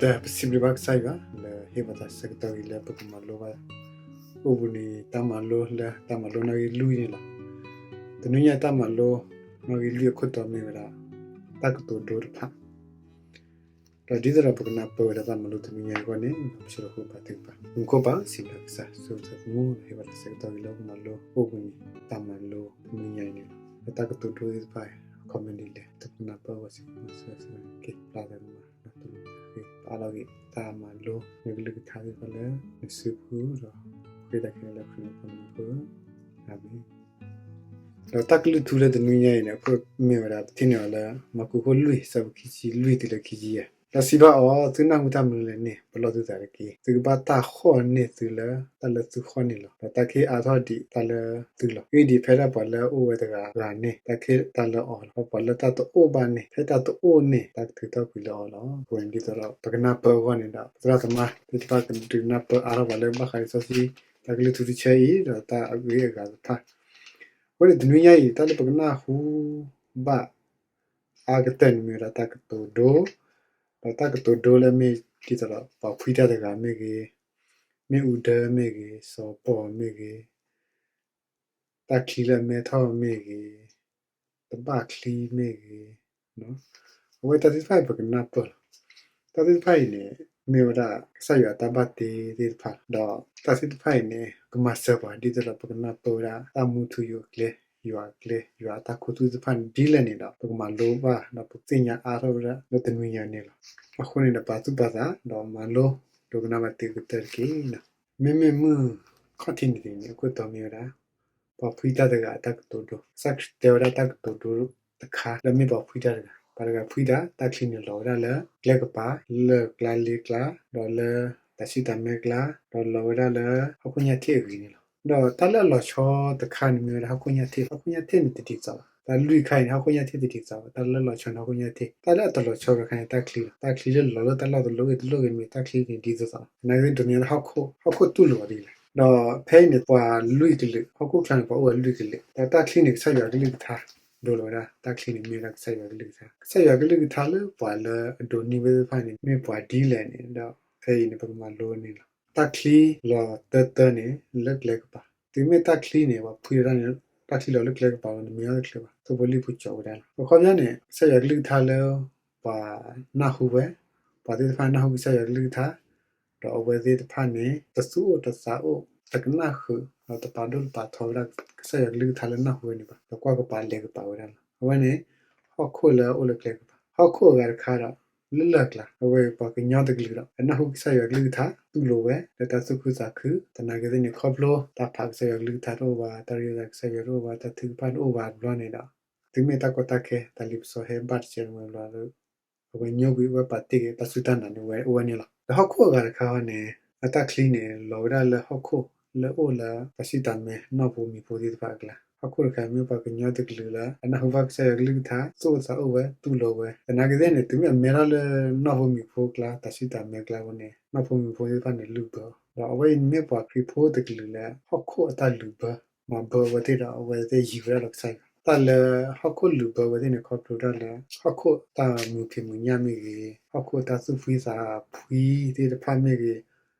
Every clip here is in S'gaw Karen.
ဒီးပစံးဘျုးဘၣ်ကစၢ်ယွၤ လၢဟ့ၣ်ပှၤတၢ်ဆၢကတီၢ်အံၤလၢပကမၤလိဘၣ် အိၣ်ဘှံးနံၤတၢ်မၤလိလၢတၢ်မၤလိနီၣ်ဂံၢ်လွံၢ်န့ၣ်လီၤ. တနွံညါတၢ်မၤလိ နီၣ်ဂံၢ်လွံၢ်အခိၣ်တီမ့ၢ်ဝဲဒၣ် တၢ်ကတိၤဒိတဖၣ် ဒီးဒ်သိးဒီးပကနၢ်ပၢၢ်ဝဲဒၣ်တၢ်မၤလိတနွံညါအဂီၢ်န့ၣ် ပဆၢဒိးဃုာ်ပာ်သုကပၤ မူခိၣ်ပၢ် စံးဘျုးကစၢ် ဆိၣ်ဂ့ၤသမူ ဟ့ၣ်ပှၤတၢ်ဆၢကတီၢ်အံၤလၢပကမၤလိ အိၣ်ဘှံးနံၤတၢ်မၤလိတနွံညါအံၤန့ၣ်လီၤ. ဒီးတၢ်ကတိၤဒိသ့ၣ်တဖၣ် comment ဒ်လဲၣ် တပနၢ်ပၢၢ်ဝဲစ့ၢ်ကီး မၤစၢၤစၢၤက့ၤ ပျၢ်သးကမၤ ဒီးတနံၤအံၤ ပအးလီၤက့ၤတၢ်မၤလိ နကလုၢ်ကထါသ့ၣ်တဖၣ်လၢ နစုပူၤဒီး ဃ့တၢ်ခဲလၢာ်လၢခရံာ်ဖိအမံၤအဃိ အၤမ့ၣ်. ဒီးတၢ်ကလုၢ်ထူလၢတနွံညါအံၤန့ၣ် အခိၣ်မ့ၢ်ဝဲဒၣ် ပထံၣ်န့ၢ်အီၤလၢ မၢကူးခိၣ်လွံၢ် ဆၢဖိခံဆံလွံၢ်တုၤလၢခံဆံယဲၢ်, ဒီးစံးဘၣ်အီၤ, သုနၢ်ဟူတၢ်မနုၤလဲၣ်န့ၣ် ပလီၢ်သုသးတက့ၢ်. သုကဘၣ်တၢ်ဃီၣ်န့ၢ်သုလၢတၢ်လၢသုဃီၣ်န့ၣ်လီၤ. ဒီးတၢ်ခ့အါထီၣ်ဒံးတၢ်လၢသုလီၤ. အဂ့ၢ်ဒ်အံၤ, ဖဲဒၣ်ပှၤလၢအအိၣ်ဝဲတဂၤဂၤန့ၣ် တၢ်ခ့တၢ်လၢအီၤလီၤ. ဒီးပှၤလၢတၢ်တအိၣ်ဘၣ်န့ၣ် ဖဲတၢ်တအိၣ်န့ၣ် တၢ်ကထုးထီၣ်ကွံာ်လၢအီၤလီၤ. အဃိန့ၣ် ဒ်သိးဒီးပကနၢ်ပၢၢ်အဂီၢ်န့ၣ်ဒီး ပသရၣ်သမါသ့ၣ်တဖၣ်ကဒုးနၢ်ပၢၢ်အါထီၣ်ပှၤလၢဘၣ်ဃးလံာ်စီဆှံ တၢ်ကလုၢ်ထူတဆၢအံၤ ဒီးတၢ်အဂ့ၢ်အဂၤတဖၣ်. အဃိန့ၣ် တနွံညါအံၤ တၢ်လၢပကနၢ်ဟူဘၣ်အါကတၢၢ်န့ၣ်မ့ၢ်ဝဲဒၣ်တၢ်ကတိၤဒိ, ဒီးတၢ်ကတိၤဒိလၢအမ့ၢ်ဒ်သိးဒီး ပှၤဖှံတၢ်တဂၤမ့ၢ်ဂ့ၤ, မ့ၣ်အူဒၢမ့ၢ်ဂ့ၤ, စီၤပီၣ်မ့ၢ်ဂ့ၤ, တၢ်ချံလၢအမဲထီၣ်မ့ၢ်ဂ့ၤ, တဘၣ်ချံမ့ၢ်ဂ့ၤ, အဝဲတၢ်သ့ၣ်တဖၣ်အံၤပကနၢ်ပၢၢ်လီၤ. တၢ်သ့ၣ်တဖၣ်အံၤန့ၣ် မ့ၢ်ဝဲဒၣ်ကစၢ်ယွၤအတၢ်ဘၣ်တ့သ့ၣ်တဖၣ်လီၤ. ဒီးတၢ်သ့ၣ်တဖၣ်အံၤန့ၣ် ကမၤစၢၤပှၤဒ်သိးဒီးပကနၢ်ပၢၢ်ဝဲဒၣ်တၢ်မူထူယိာ်အကျဲ, ယွၤအကျဲ, ယွၤအတၢ်ခူသူၣ်သ့ၣ်တဖၣ်န့ၣ် ဒ်လဲၣ်န့ၣ်ဒီး ပကမၤလိဘၣ်ဒီးပသ့ၣ်ညါအါထီၣ်ဝဲဒၣ်လၢတနွံညါန့ၣ်လီၤ. အဃိန့ၣ်ဒီးပာ်သူၣ်ပာ်သးဒီးမၤလိ ဒိကနၣ်ဘၣ်တ့ၢ်ကတၢၢ်တက့ၢ်. မ့မ့ၢ်မုၢ်ခီၣ်ထံးနံၤတနံၤန့ၣ် အခိၣ်တီမ့ၢ်ဝဲဒၣ် ပှၤဖှံတၢ်တဂၤအတၢ်ကတိၤဒိ, ကစၢ်ခရံာ်တဲဝဲဒၣ်တၢ်ကတိၤဒိတခါ လၢမ့ၢ်ပှၤဖှံတၢ်တဂၤ, ပှၤတဂၤဖှံတၢ် တၢ်ချံန့ၣ်လီၤဝဲဒၣ်လၢကျဲကပၤ လၢၢ်ကျါလ့ကျါ ဒီးလၢတၢ်စံၣ်တၢ်မဲကျါ ဒီးလီၤဝဲဒၣ်လၢဟီၣ်ခိၣ်ညၣ်ထ့ၣ်အဂ့ၤန့ၣ်လီၤ. ဒီးတၢ်လၢအလီၤဆီတခါန့ၣ်မ့ၢ်ဝဲဒၣ်ဟီၣ်ခိၣ်ညၣ်ထ့ၣ်, ဟီၣ်ခိၣ်ညၣ်ထ့ၣ်န့ၣ်တဒ်သိးဘၣ်. တၢ်လွံၢ်ခါအံၤန့ၣ် ဟီၣ်ခိၣ်ညၣ်ထ့ၣ်တဒ်သိးဘၣ်. တၢ်လၢအလီၤဆီန့ၣ်ဟီၣ်ခိၣ်ညၣ်ထ့ၣ်, တၢ်လၢအတလီၤဆီတခါန့ၣ် တၢ်ချံလီၤ. တၢ်ချံလၢလီၤလၢတၢ်လီၢ်တလီၢ်ဂ့ၤတလီၢ်ဂ့ၤန့ၣ် တၢ်ချံန့ၣ်ဒ်သိးသိးလီၤ. သနာ်က့ဒိးန့ၢ်လၢဟီၣ်ခိၣ်, ဟီၣ်ခိၣ်တူၢ်လိာ်အီၤဒ်လဲၣ်. ဒီးဖဲအံၤန့ၣ် ပှၤလွံၢ်ကလုာ်, ဟီၣ်ခိၣ်ချါန့ၣ် ပှၤအိၣ်ဝဲလွံၢ်ကလုာ်, ဒီးတၢ်ချံန့ၣ် ကစၢ်ယွၤကလုၢ်ကထါ ဒိလီၤဝဲဒၣ်, တၢ်ချံန့ၣ်မ့ၢ်ဝဲဒၣ်ကစၢ်ယွၤကလုၢ်ကထါ, ကစၢ်ယွၤကလုၢ်ကထါလၢပှၤလၢအဒိးန့ၢ်ဝဲသ့ၣ်တဖၣ်န့ၣ် မ့ၢ်ပှၤဒ်လဲၣ်န့ၣ်ဒီး ဖဲအံၤန့ၣ် ပကမၤလိန့ၣ်လီၤ. တၢ်ချံလီၤတၢတၢန့ၣ် လၢကျဲကပၤ, တုၤမ့ၢ်တၢ်ချံန့ၣ် ပှၤဖှံဝဲဒၣ်န့ၣ် တၢ်ချံလီၤလၢကျဲကပၤလီၤန့ၣ် မ့ၢ်အီၤတချ့ဘၣ်, ထိၣ်ဖိလံၣ်ဖိကၠီဝဲဒၣ်လီၤ. အခီပညီန့ၣ် ကစၢ်ယွၤကလုၢ်ကထါလၢ ပှၤနၢ်ဟူဝဲ, ပှၤသ့ၣ်တဖၣ်နၢ်ဟူကစၢ်ယွၤကလုၢ်ကထါ ဒီးအဝဲသ့ၣ်တဖၣ်န့ၣ် တသူၣ်အိၣ်တသးအိၣ် တကနၣ်ဃုာ် ဒီးတပာ်ဒိၣ်တပာ်ထီဝဲဒၣ် ကစၢ်ယွၤကလုၢ်ကထါလၢနၢ်ဟူဝဲန့ၣ်ဘၣ်, ဒီးကွၢ်ကပၤလဲၤကပၤဝဲဒၣ်လီၤ. အဝဲန့ၣ် ဟီၣ်ခိၣ်လၢအအိၣ်လၢကျဲကပၤ, ဟီၣ်ခိၣ်အဂၤတခါဒီး လၢလၢၢ်ကျါ, အဝဲပှၤကညီတကလုာ်ဒီး အနၢ်ဟူကစၢ်ယွၤကလုၢ်ကထါ တူၢ်လိာ်ဝဲ လၢတၢ်သူၣ်ခုသးခု, သနာ်က့သ့ၣ်န့ၣ် ခီဖျိတၢ်ဖးကစၢ်ယွၤကလုၢ်ကထါတအိၣ်ဘၣ်, တၢ်ရ့လိာ်သးကစၢ်ယွၤတအိၣ်ဘၣ်, တၢ်ထုကဖၣ်တအိၣ်ဘၣ်တဘျီန့ၣ်ဒီး တုၤမ့ၢ်တၢ်ကီတၢ်ခဲ တၢ်လ့ပစီဟဲဘၣ်တစဲးန့ၣ်ဝဲဘျီဒီး အဝဲညိကွံာ် အဝဲပာ်တ့ၢ်က့ၤတၢ်စူၢ်တၢ်နာ်န့ၣ်ဝဲအိၣ်ဝဲန့ၣ်လီၤ. ဒီးဟီၣ်ခိၣ်အဂၤတခါန့ၣ် အတၢ်ချံန့ၣ် လီၤဝဲဒၣ်လၢဟီၣ်ခိၣ်လၢအအိၣ်လၢတၢ်စံၣ်တၢ်မဲ နီၢ်ဖိမံၤဖိသ့ၣ်တဖၣ်အကျါ, ဟီၣ်ခိၣ်တခါမ့ၢ်ပှၤကညီတကလုာ်လၢ အနၢ်ဟူဘၣ်ကစၢ်ယွၤကလုၢ်ကထါ, သူၣ်အိၣ်သးအိၣ်ဝဲ, တူၢ်လိာ်ဝဲ, သနာ်က့သ့ၣ်န့ၣ် တုၤမ့ၢ်အမဲထီၣ်လၢနီၢ်ဖိမံၤဖိအကျါ တၢ်စံၣ်တၢ်မဲအကျါအဃိန့ၣ် နီၢ်ဖိမံၤဖိသ့ၣ်တဖၣ်န့ၣ် လုၢ်ဘၢအီၤ, ဒီးအဝဲအံၤမ့ၢ်ပှၤခရံာ်ဖိတကလုာ်လၢ ဟီၣ်ခိၣ်အတၢ်လုၢ်ဘၢ မၤဘၢအဝဲသ့ၣ်ဒီး အဝဲသ့ၣ်ယံၤဝဲဒၣ်လၢကစၢ်ယွၤ, တၢ်လၢဟီၣ်ခိၣ်လုၢ်ဘၢအဝဲသ့ၣ်န့ၣ် ခီဖျိတၢ်လၢ ဟီၣ်ခိၣ်တၢ်မုာ်ဖံးမုာ်ညၣ်မ့ၢ်ဂ့ၤ, ဟီၣ်ခိၣ်တၢ်သူၣ်ဖှံသးဖှံသ့ၣ်တဖၣ်မ့ၢ်ဂ့ၤ,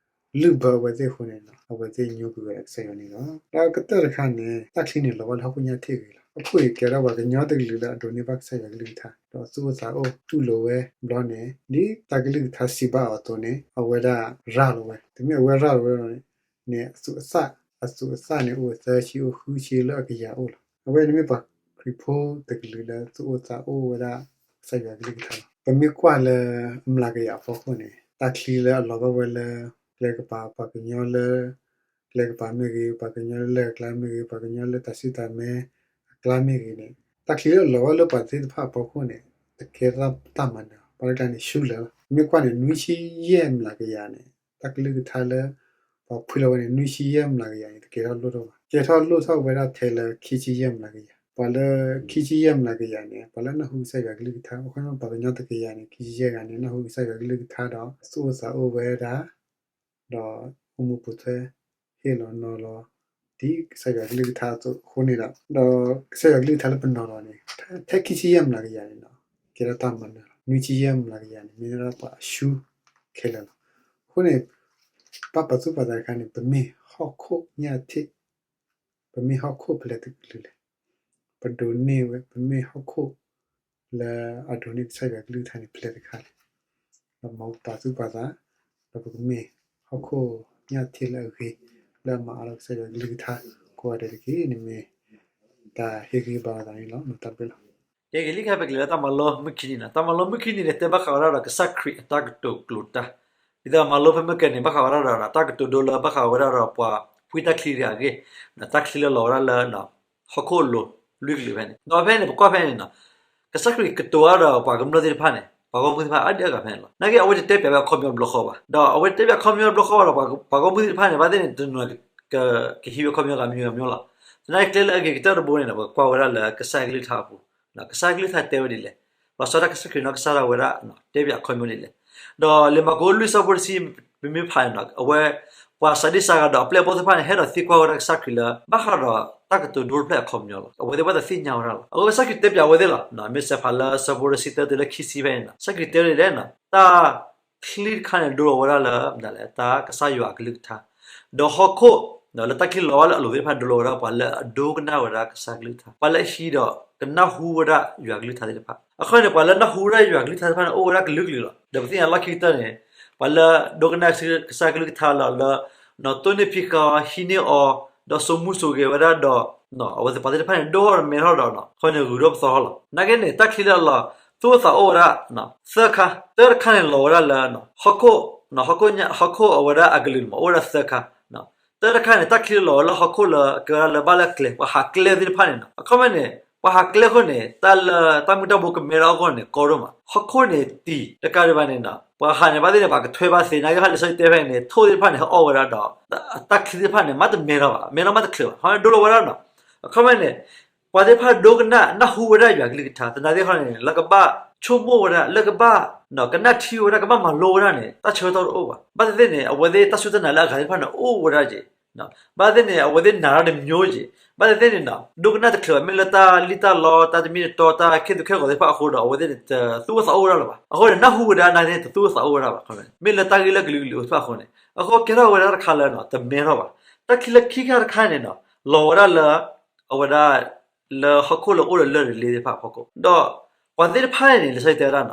လုၢ်ဘၢအဝဲသ့ၣ်အဃိန့ၣ် အဝဲသ့ၣ်ညိကွံာ်ဝဲဒၣ်ကစၢ်ယွၤန့ၣ်လီၤ. ဒီးကတၢၢ်တခါန့ၣ် တၢ်ချံန့ၣ်လီၤဘၣ်လၢဟီၣ်ခိၣ်ညၣ်ထ့ၣ်အဂ့ၤလီၤ. ဟီၣ်ခိၣ်အံၤကဲထီၣ်ပှၤကညီတကလုာ်လၢအဒိးန့ၢ်ဘၣ်ကစၢ်ယွၤကလုၢ်ကထါ ဒီးသူၣ်အိၣ်သးအိၣ်တူၢ်လိာ်ဝဲဘျီန့ၣ် ဒ်တၢ်ကလုၢ်ကထါစံးဘၣ်အီၤအသိးန့ၣ် အဝဲဒၣ်ရၤလီၤဝဲ, တုၤမ့ၢ်အဝဲရၤလီၤဝဲန့ၣ် အသူးအသၣ်, အသူးအသၣ်န့ၣ်အိၣ်သၢဆံအိၣ်ဃုဆံလၢအကယၤအိၣ်လီၤ. အဝဲန့ၣ်မ့ၢ်ပှၤခရံာ်ဖိတကလုာ်လၢသူၣ်အိၣ်သးအိၣ်ဝဲဒၣ်ကစၢ်ယွၤကလုၢ်ကထါလီၤ. ပမ့ၢ်ကွၢ်လၢအမျးကယၤအဖီခိၣ်န့ၣ် တၢ်ချံလၢအလီၤဘၣ်ဝဲလၢကျဲကပၤ ပှၤကညီလၢ ကျဲကပၤမ့ၢ်ဂ့ၤ, ပှၤကညီလၢလၢၢ်အကျါမ့ၢ်ဂ့ၤ, ပှၤကညီလၢတၢ်စံၣ်တၢ်မဲအကျါမ့ၢ်ဂ့ၤန့ၣ် တၢ်ချံလၢအလီၤဘၣ်လၢပှၤသ့ၣ်တဖၣ်အဖီခိၣ်န့ၣ် တကဲထီၣ်တၢ်မၤနၢၤ, ပှၤတကျါန့ၣ်ဆူလဲၣ်လီၤ. မ့ၢ်ကွၢ်န့ၣ် နွံဆံယဲၢ်မျးကယၤန့ၣ် တၢ်ကလုၢ်ကထါလၢ ပှၤဖှံလီၤဝဲန့ၣ် နွံဆံယဲၢ်မျးကယၤန့ၣ် တကဲထီၣ်လိၣ်ထီၣ်ဘၣ်. ကဲထီၣ်လိၣ်ထီၣ်ဝဲဒၣ်ထဲလၢခံဆံယဲၢ်မျးကယၤ, ပှၤလၢခံဆံယဲၢ်မျးကယၤန့ၣ် ပှၤလၢနၢ်ဟူကစၢ်ယွၤကလုၢ်ကထါ, အခီပညီပှၤကညီတကယၤန့ၣ် ခံဆံယဲၢ်ဂၤန့ၣ် နၢ်ဟူကစၢ်ယွၤကလုၢ်ကထါဒီး သူၣ်အိၣ်သးအိၣ်ဝဲဒၣ် ဒီးအိၣ်မူပိာ်ထွဲ ဟ့ၣ်လီၤနီၤလီၤ ဒ်ကစၢ်ယွၤကလုၢ်ကထါအသိးအဃိန့ၣ်ဒီး ဒီးကစၢ်ယွၤကလုၢ်ကထါလၢပနီၤလီၤန့ၣ် ထဲခံဆံယဲၢ်မျးကယၤန့ၣ်ဒီး ကဲထီၣ်တၢ်မၤနၢၤလီၤ. နွံဆံယဲၢ်မျးကယၤန့ၣ် မ့ၢ်ဝဲဒၣ်ပှၤအဆူ ခဲလၢာ်လီၤ. အဃိန့ၣ် ဘၣ်ပာ်သူၣ်ပာ်သးတခါန့ၣ် ပမ့ၢ်ဟီၣ်ခိၣ်ညၣ်ထံး, ပမ့ၢ်ဟီၣ်ခိၣ်ဖဲလဲၣ်တကလုာ်လဲၣ်, ပဒိးန့ၢ်ဝဲ ပမ့ၢ်ဟီၣ်ခိၣ်လၢအဒိးန့ၢ်ကစၢ်ယွၤကလုၢ်ကထါန့ၣ် ဖဲလဲၣ်တခါလဲၣ်. ဒီးမ်ပပာ်သူၣ်ပာ်သး, ဒီးပကမ့ၢ်ဟီၣ်ခိၣ်ညၣ်ထံးလၢအဂ့ၤ, လၢအမၤအါထီၣ်ကစၢ်ယွၤကလုၢ်ကထါ ကိးဂၤဒဲးတက့ၢ်. န့ၣ်မ့ၢ်တၢ်ဟ့ၣ်ဂံၢ်ဟ့ၣ်ဘါအသးန့ၣ်လီၤ. တၢ်ဘျုးလီၤ. ကဲ ကလံၤဟဲဖဲကလံၤလၢတၢ်မၤလိမုၢ်ခံနံၤန့ၣ်, တၢ်မၤလိမုၢ်ခံနံၤန့ၣ် တဲဘၣ်ဃးဝဲဒၣ်ဒီးကစၢ်ခရံာ်အတၢ်ကတိၤကျိၤတၢ်, ဒ်သိးမၤလိဖဲမုၢ်ကနံၤန့ၣ် ဘၣ်ဃးဝဲဒၣ်ဒီးတၢ်ကတိၤဒိလၢဘၣ်ဃးဝဲဒၣ်ဒီးပှၤဖှံတၢ်ချံတဂၤအဂ့ၢ်, တၢ်ချံလၢလီၤဝဲဒၣ်လၢ ဟီၣ်ခိၣ်အလိၤလွံၢ်ကလုာ်ဖဲန့ၣ်, ဒီးဖဲန့ၣ် ပကွၢ်ဖဲန့ၣ်န့ၣ်, ကစၢ်ခရံာ်ကတိၤအါဒီးပှၤကမျၢၢ်သ့ၣ်တဖၣ်န့ၣ် ပှၤဂီၢ်မုၢ်သ့ၣ်တဖၣ်အါဒံအါဂၤဖဲန့ၣ်လီၤ. နာ်က့ အဝဲတတဲပၠးဝဲအခီပညီတဘျီဃီဘၣ်. ဒီးအဝဲတတဲပၠးအခီပညီတဘျီဃီဘၣ်ဒီး ပှၤဂီၢ်မုၢ်သ့ၣ်တဖၣ်န့ၣ် ဘၣ်သ့ၣ်န့ၣ် တနၢၤ ကဟံးဝဲအခီပညီဂၤမံၤဂၤမံၤလီၤ. သနာ်က့ ကျဲလၢအဂ့ၤကတၢၢ်တဘိန့ၣ်ဒီး ပကကွၢ်ဝဲဒၣ်လၢကစၢ်ယွၤကလုၢ်ကထါအပူၤ, ကစၢ်ယွၤကလုၢ်ကထါတဲဝဲဒ်လဲၣ်, လီၤဆီဒၣ်တၢ်ကစၢ်ခရံာ်နီၢ်ကစၢ်ဒၣ်ဝဲဒၣ် တဲပၠးအခီပညီဒ်လဲၣ်. ဒီးလံာ်မၢ်ကူးလွံၢ်ဆၢဖိတဆံ ပမ့ၢ်ဖးန့ၣ်ဒီး အဝဲ ပှၤစၤဒံစၤဂၤဒီးအပျဲၢ်အဘီၣ်သ့ၣ်တဖၣ်န့ၣ် ဟဲဒီးသံကွၢ်ဝဲဒၣ်ကစၢ်ခရံာ်လၢ ဘၣ်ဃးဒီးတၢ်ကတိၤဒိတဖျၢၣ်အခီပညီလီၤ. အဝဲသ့ၣ်ဘၣ်သးသ့ၣ်ညါဝဲဒၣ်လီၤ. အဃိကစၢ်ခရံာ်တဲပၠးအဝဲသ့ၣ်လီၤ. မ့ၢ်စဲးဖးလၢဆၢဖိတဆံသၢတုၤလၢခံဆံဖဲန့ၣ် ကစၢ်ခရံာ်တဲဝဲဒ်လဲၣ်, တၢ်ချံတခါန့ၣ် ဒိလီၤဝဲဒၣ်လၢ မတၤလဲၣ်, တၢ်ကစၢ်ယွၤအကလုၢ်ကထါ, ဒီးဟီၣ်ခိၣ် လၢတၢ်ချံလီၤဝဲလၢအလိၤသ့ၣ်တဖၣ်န့ၣ် ဒိလီၤဝဲဒၣ်ပှၤလၢအဒိကနၣ်ဝဲဒၣ်ကစၢ်ကလုၢ်ကထါ, ပှၤလၢအဟံးဒီးကနၢ်ဟူဝဲဒၣ်ယွၤကလုၢ်ကထါသ့ၣ်တဖၣ်. အခီပညီန့ၣ် ပှၤလၢနၢ်ဟူဝဲဒၣ်ယွၤကလုၢ်ကထါသ့ၣ်တဖၣ်န့ၣ် အိၣ်ဝဲဒၣ်ကလုာ်ကလုာ်လီၤ. ဒီးပသ့ၣ်ညါလီၢ်ခံကတၢၢ်န့ၣ် ပှၤလၢဒိကနၣ်ကစၢ်ကလုၢ်ကထါလၢ လၢ တိၢ်န့ၢ်ဖံးဃာ်အီၤ ဟံးန့ၢ်အီၤ ဒီးစိာ်မူစိာ်ဂဲၤဝဲဒၣ်ဒီး အဝဲသ့ၣ်တဖၣ်န့ၣ် ဒိၣ်ထီၣ်တမဲထီၣ်ဒီး ခီပညီန့ၣ်ဂုၤထီၣ်ပသီထီၣ်လီၤ. နာ်က့န့ၣ် တၢ်ချံလၢအလီၤ သူၣ်အိၣ်သးအိၣ်ဝဲဒၣ် သၢခါ, တၢတခါန့ၣ်လီၤဝဲဒၣ်လၢ ဟီၣ်ခိၣ်, ဟီၣ်ခိၣ်အဝဲဒၣ်အကလုာ်န့ၣ် အိၣ်ဝဲဒၣ်သၢခါ. တၢတခါန့ၣ် တၢ်ချံလီၤဝဲလၢဟီၣ်ခိၣ်လၢကဲဝဲဒၣ်လၢဘၣ်လၢကျဲ ပှၤဟးကျဲသ့ၣ်တဖၣ်န့ၣ်နီၤ. အခီပညီန့ၣ် ပှၤဟးကျဲအဃိန့ၣ် တၢ်လၢတၢ်မုၢ်တၢ်ဘိကမဲထီၣ်အဂီၢ်န့ၣ် ကီဒိၣ်မး. ဟီၣ်ခိၣ်န့ၣ်တံၢ် တကးဒံးဘၣ်န့ၣ်နီၤ ပှၤဟးန့ၣ် ဘၣ်သ့ၣ်န့ၣ် ပှၤကထွဲဘၣ်သ့ နာ်က့ဟီၣ်လံာ်စီဆှံတဲဖဲန့ၣ် ထိၣ်သ့ၣ်တဖၣ်န့ၣ် ဟဲအီၣ်ဝဲဒၣ်ဒီး တၢ်ချံသ့ၣ်တဖၣ်န့ၣ် မ့တမ့ၢ်ထီၣ်ဘၣ်, မ့ၢ်ထီၣ်မ့တချုးဘၣ်, ခီပညီဒိလီၤဝဲဒၣ်နီၤ. အခီပညီန့ၣ် ပှၤသ့ၣ်တဖၣ်ဒိကနၣ် နၢ်ဟူဝဲဒၣ်ယွၤကလုၢ်ကထါ သနာ်က့ဃီန့ၣ် လၢကဘၣ်ဆိကမိၣ်ဝဲဒၣ် လၢကဘၣ် ကနၣ်ထံဝဲဒၣ် ကဘၣ်မၤလိဝဲဒၣ်န့ၣ် တၢ်ဆၢကတီၢ်တအိၣ်ဘၣ်. ဘၣ်သ့ၣ်သ့ၣ်န့ၣ် အဝဲသ့ၣ်တၢ်စူၢ်တၢ်နာ်လၢအဂၤသ့ၣ်တဖၣ်န့ၣ် အိၣ်ဝဲဒၣ်က့ၤ ဘၣ်သ့ၣ်သ့ၣ်န့ၣ် အဝဲသ့ၣ်နာ်တၢ်တမျိုးက့ၤ, ဘၣ်သ့ၣ်သ့ၣ်န့ၣ်နီၤ ဒိကနၣ်တချုးဘၣ် မ့ၢ်လၢတၢ်လံၣ်တၢ်လီ တၢ်တမံၤတတီ တၢ်ခဲသူၣ်ခဲဂီၤသ့ၣ်တဖၣ်အဃိဒီး အဝဲသ့ၣ်န့ၣ် တသူၣ်အိၣ်သးအိၣ်ဝဲဒၣ်လၢၤဘၣ်. အဃိန့ၣ် နၢ်ဟူဝဲဒၣ်နာ်သ့ၣ် တသူၣ်အိၣ်သးအိၣ်ဝဲဒၣ်ဘၣ်. မ့ၢ်လၢတၢ်ဂ့ၢ်လၢကလုာ်ကလုာ်သ့ၣ်တဖၣ်အဃိန့ၣ် အဃိကဲထီၣ်ဝဲဒၣ်တခါလၢ တမဲထီၣ်ဘၣ်. တၢ်ချံလၢခံခါတခါန့ၣ်နီၤ လီၤဝဲဒၣ်လၢ အဝဲဒၣ် လၢဟီၣ်ခိၣ်လၢအိၣ်ဒီးလၢၢ်တလ့သ့ၣ်တဖၣ်အဖီခိၣ်, ဒီးပှၤသ့ၣ်တဖၣ်န့ၣ်န့ၣ် လံာ်စီဆှံတဲဝဲဒၣ်နီၤ အဂံၢ်န့ၣ်စဲၤလီၤသး,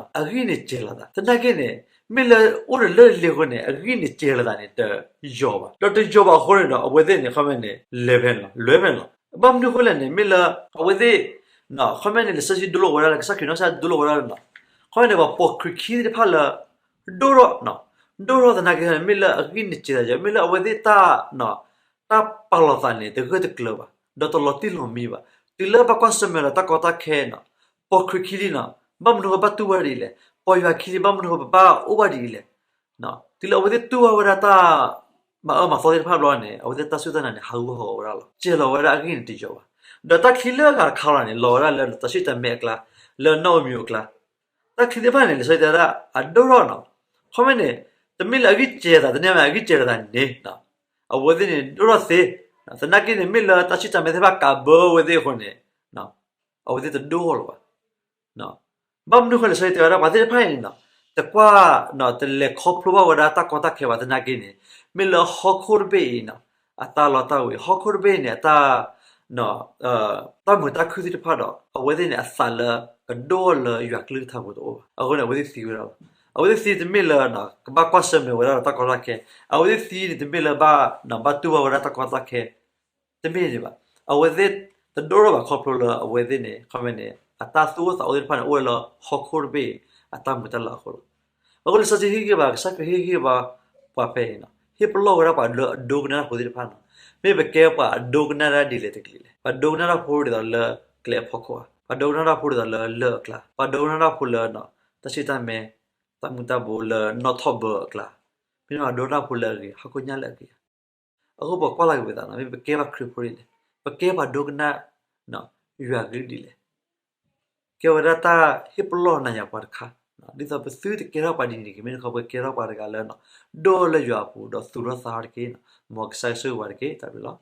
သနာ်က့န့ၣ် မ့ၢ်လၢအိၣ်ဒီးလၢၢ်တလ့အဃိန့ၣ် အဂံၢ်န့ၣ်စဲၤလီၤသးန့ၣ် တယိာ်ဘၣ်. ဒီးတယိာ်ဘၣ်အဃိန့ၣ်ဒီး အဝဲသ့ၣ်န့ၣ် ခီပညီန့ၣ် လဲၤဖဲန့ၣ်လီၤ, လဲၤဖဲန့ၣ်လီၤ. ဘၣ်မနုၤအဃိလဲၣ်န့ၣ် မ့ၢ်လၢ အဝဲသ့ၣ် ခီပညီန့ၣ် လံာ်စီဆှံဒိလီၤဝဲဒၣ်လၢ ကစၢ်ခရံာ်နီၢ်ကစၢ်ဒိလီၤဝဲဒၣ်လၢနီၤ, ခီပညီန့ၣ် ပှၤပိာ်ခရံာ်ခံသ့ၣ်တဖၣ်လၢ ဒိၣ်ထီၣ် ဒိၣ်ထီၣ်သနာ်က့န့ၣ် မ့ၢ်လၢအဂံၢ်န့ၣ်စဲၤသးယိာ် မ့ၢ်လၢအဝဲသ့ၣ်တၢ် တၢ်ပာ်လီၤသးန့ၣ် တဂၢၢ်တကျၢၤဘၣ်, ဒီးတလီၤတံၢ်လီၤမံဘၣ်. တုၤလၢဘၣ်ကွၢ်ဆၢၣ်မဲာ်ဒီးတၢ်ကီတၢ်ခဲနီၤ, ပိာ်ခရံာ်ခံလံနီၤ ဘၣ်မနုၤဃိဘၣ်တူၢ်ဘၣ်ဒ်အံၤလဲၣ်, ပိာ်ယွၤခံလံ ဘၣ်မနုၤဃိပဘၣ်အိၣ်ဘၣ်ဒ်အံၤလဲၣ်. တုၤလၢအဝဲသ့ၣ်တူၢ်ဘၣ်ဝဲဒၣ်တၢ် မၤအၢမၤသီသ့ၣ်တဖၣ်ဘျီန့ၣ် အဝဲသ့ၣ်တၢ်စူၢ်တၢ်နာ်န့ၣ် ဟးဂူာ်ဟးဂီၤဝဲဒၣ်လီၤ. စဲၤလီၤဝဲဒၣ်အဂံၢ်န့ၣ်တယိာ်ဘၣ်. ဒီးတၢ်ချံလၢအဂၤတခါလီၤန့ၣ် လီၤဝဲဒၣ်လၢတၢ်စူၢ်တၢ်မဲအကျါ, လၢနီၣ်ဧိၤမံၤဧိၤအကျါ တၢ်ချံသ့ၣ်တဖၣ်န့ၣ် လံာ်စီဆှံတဲဝဲဒၣ် အဒိၣ်ထီၣ်နီၤ. ခီပညီန့ၣ် တမ့ၢ်လၢအဂံၢ်စဲၤသး တန့ၢ်မ့ၢ်အဂံၢ်စဲၤသးန့ၣ် အဝဲသ့ၣ်န့ၣ် ဒိၣ်ထီၣ်သ့, သနာ်က့န့ၣ် မ့ၢ်လၢတၢ်စူၢ်တၢ်မဲသ့ၣ်တဖၣ်ကးဘၢအဝဲသ့ၣ်အဃိန့ၣ် အဝဲသ့ၣ်တဒိၣ်ထီၣ်လၢၤဘၣ်. ဘၣ်မနုၤဃိလဲၣ် လံာ်စီဆှံတဲဝဲဒၣ် ပှၤသ့ၣ်တဖၣ်အံၤန့ၣ်နီၤ တကွၢ် တလဲၤခီဖျိဘၣ်ဝဲဒၣ်တၢ်ကီတၢ်ခဲဘၣ်သနာ်က့န့ၣ် မ့ၢ်လၢဟီၣ်ခိၣ်တဘ့ၣ်အံၤနီၤ အတၢ်လီတၢ်ဝ့ၤ ဟီၣ်ခိၣ်တဘ့ၣ်န့ၣ် အတၢ် တၢ်မုာ်တၢ်ခုၣ်သ့ၣ်တဖၣ်ဒီး အဝဲသ့ၣ်န့ၣ် အသးလၢကဒိၣ်ထီၣ်လၢယွၤကလုၢ်ကထါပူၤတအိၣ်ဘၣ်. အဃိန့ၣ် အဝဲသ့ၣ်သံဝဲဒၣ်လီၤ. အဝဲသ့ၣ်သံတမ့ၢ်လၢ ကဘၣ်ကွၢ်ဆၢၣ်မဲာ်ဝဲဒၣ်ဒီးတၢ်ကီတၢ်ခဲ, အဝဲသ့ၣ်သံန့ၣ်တမ့ၢ်လၢဘၣ် ဘၣ်တူၢ်ဘၣ်ဝဲဒၣ်တၢ်ကီတၢ်ခဲ တမ့ၢ်န့ၣ်ဘၣ်. အဝဲသ့ၣ်တဒိၣ်ထီၣ်ဘၣ်ခီဖျိလၢအဝဲသ့ၣ်န့ၣ် ခီပညီန့ၣ် အတၢ်သူၣ်အိၣ်သးအိၣ်သ့ၣ်တဖၣ်န့ၣ် အိၣ်ဝဲလၢဟီၣ်ခိၣ်တဘ့ၣ်အတၢ်မုာ်တၢ်လၤအဃိလီၤ. အဃိလံာ်စီဆှံဟ့ၣ်ဂံၢ်ဘၣ် ကစၢ်ခရံာ်ဟ့ၣ်ဂံၢ်ဘၣ်ပှၤဖဲအံၤနီၤ ဟ့ၣ်ပလီၢ်ဝဲဒၣ်ပှၤလၢအဒိကနၣ်တၢ်ဖိသ့ၣ်တဖၣ်နီၤ မ့ၢ်ပကဲပှၤအဒိကနၣ်တၢ်ဒ်လဲၣ်တကလုာ်လဲၣ်. ပှၤဒိကနၣ်တၢ်ဖိဒ်သိးလၢကျဲအဖီခိၣ်ဧါ, ပှၤဒိကနၣ်တၢ်ဖိဒ်သိးလၢလၢၢ်အကျါ, ပှၤဒိကနၣ်တၢ်ဖိလၢ တၢ်စူၢ်တၢ်မဲ တၢ်မုာ်တၢ်ဘိလၢနီၣ်ထီၣ်ဘၢအကျါ, မ့ၢ်ပှၤဒိကနၣ်ဖိလၢအဂ့ၤ ဟီၣ်ခိၣ်ညၣ်လၢအဂ့ၤဧါ. အဃိပကွၢ်လၢ်က့ၤပသးနီၤ မ့ၢ်ပကဲပှၤခရံာ်ဖိဒ်လဲၣ်, ပကဲပှၤဒိကနၣ် ယွၤကလုၢ်ဒ်လဲၣ်. ကဲဝဲဒၣ်တၢ်ဟ့ၣ်ပလီၢ်နၤယၤပှၤတခါ, ဒ်သိးပသုတကဲထီၣ်ပှၤဒ်န့ၣ်တဂ့ၤ, မ့ၢ်တခီပကဲထီၣ်ပှၤတဂၤလၢ ဒိၣ်လၢယွၤအပူၤ ဒီးသူၣ်ထီၣ်သးထီၣ်တက့ၢ်. မ်ကစၢ်ယွၤဆိၣ်ဂ့ၤပှၤတက့ၢ်. တၢ်ဘျုးလီၤ.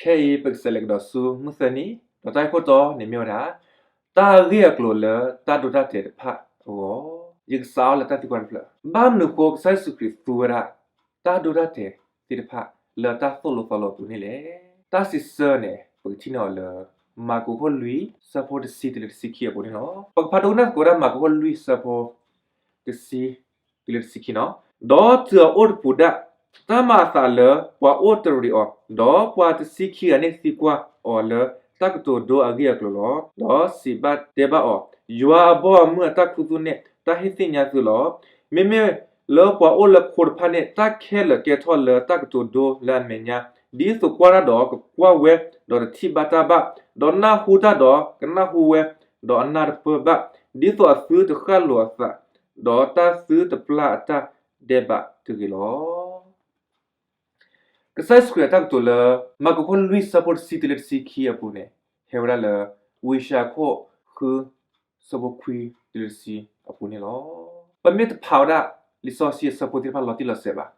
ခဲအံၤပကစးလဲၤကဒီးဆူမုၢ်သၢနံၤ, ဒီးတၢ်ဂ့ၢ်ခိၣ်တီန့ၣ်မ့ၢ်ဝဲဒၣ် တၢ်ဂ့ၢ်အကျိၤလၢတၢ်ဒိတၢ်တဲာ်တဖၣ်အဂီၢ်. ယကစးအီၤလၢတၢ်သံကွၢ်တဖျၢၣ်, ဘၣ်မနုၤဃိကစၢ်ယ့ၣ်ၡူးခရံာ်သူဝဲဒၣ် တၢ်ဒိတၢ်တဲာ်သ့ၣ်တဖၣ်လၢတၢ်သိၣ်လိသီလိအပူၤန့ၣ်လဲၣ်. တၢ်စံးဆၢန့ၣ် ပကထံၣ်န့ၢ်အီၤလၢ မၢ်ကူးခိၣ်လွံၢ် ဆၢဖိတဆံတုၤလၢတဆံခံအပူၤန့ၣ်လီၤ. ပကဖးဒိကနၣ်သကိးဝဲဒၣ် မၢ်ကူးခိၣ်လွံၢ် ဆၢဖိတဆံ တုၤလၢတဆံခံနီၤ. ဒီးတုၤအအိၣ်တပူၤဒၣ်, တၢ်မၤအသးလၢပှၤအိၣ်တရံးအီၤ, ဒီးပှၤတဆံခံဂၤန့ၣ်သံကွၢ်အီၤလၢတၢ်ကတိၤဒိအဂ့ၢ်အကျိၤလီၤ. ဒီးစံးဘၣ်တဲဘၣ်အီၤ, ယွၤအဘီအမုၢ်အတၢ်ခူသူၣ်န့ၣ် တၢ်ဟ့ၣ်သ့ၣ်ညါသုလီၤ. မ့မ့ၢ်လၢပှၤအိၣ်လၢခိတဖၣ်န့ၣ် တၢ်ခဲလၢာ်ကဲထီၣ်လၢတၢ်ကတိၤဒိလၢအမဲာ်ညါ, ဒ်သိးကွၢ်တၢ်ဒီးကကွၢ်ဝဲ, ဒီးတထံၣ်ဘၣ်တၢ်ဘၣ်, ဒီးနၢ်ဟူတၢ်ဒီးကနၢ်ဟူဝဲ, ဒီးအနၢ်တပၢၢ်ဘၣ်, ဒ်သိးအသုတဃၣ်လိာ်အသး, ဒီးတၢ်သုတပျၢ်အတၢ်ဒဲးဘးတဂ့ၤလီၤ. ကစၢ်ယ့ၣ်ၡူးခရံာ်အတၢ်ကတိၤလၢ မၢ်ကူးခိၣ်လွံၢ် ဆၢဖိတဆံတုၤလၢတဆံခံအပူၤန့ၣ် ဟဲဝဲဒၣ်လၢ ဝံယၡါယၤခိၣ်ဃု ဆၢဖိခွံတုၤလၢတဆံအပူၤန့ၣ်လီၤ. ပမ့ၢ်တဖးဝဲဒၣ်လံာ်စီဆှံအဆၢဖိသ့ၣ်တဖၣ်လီၤတံၢ်လီၤဆဲးဘၣ်,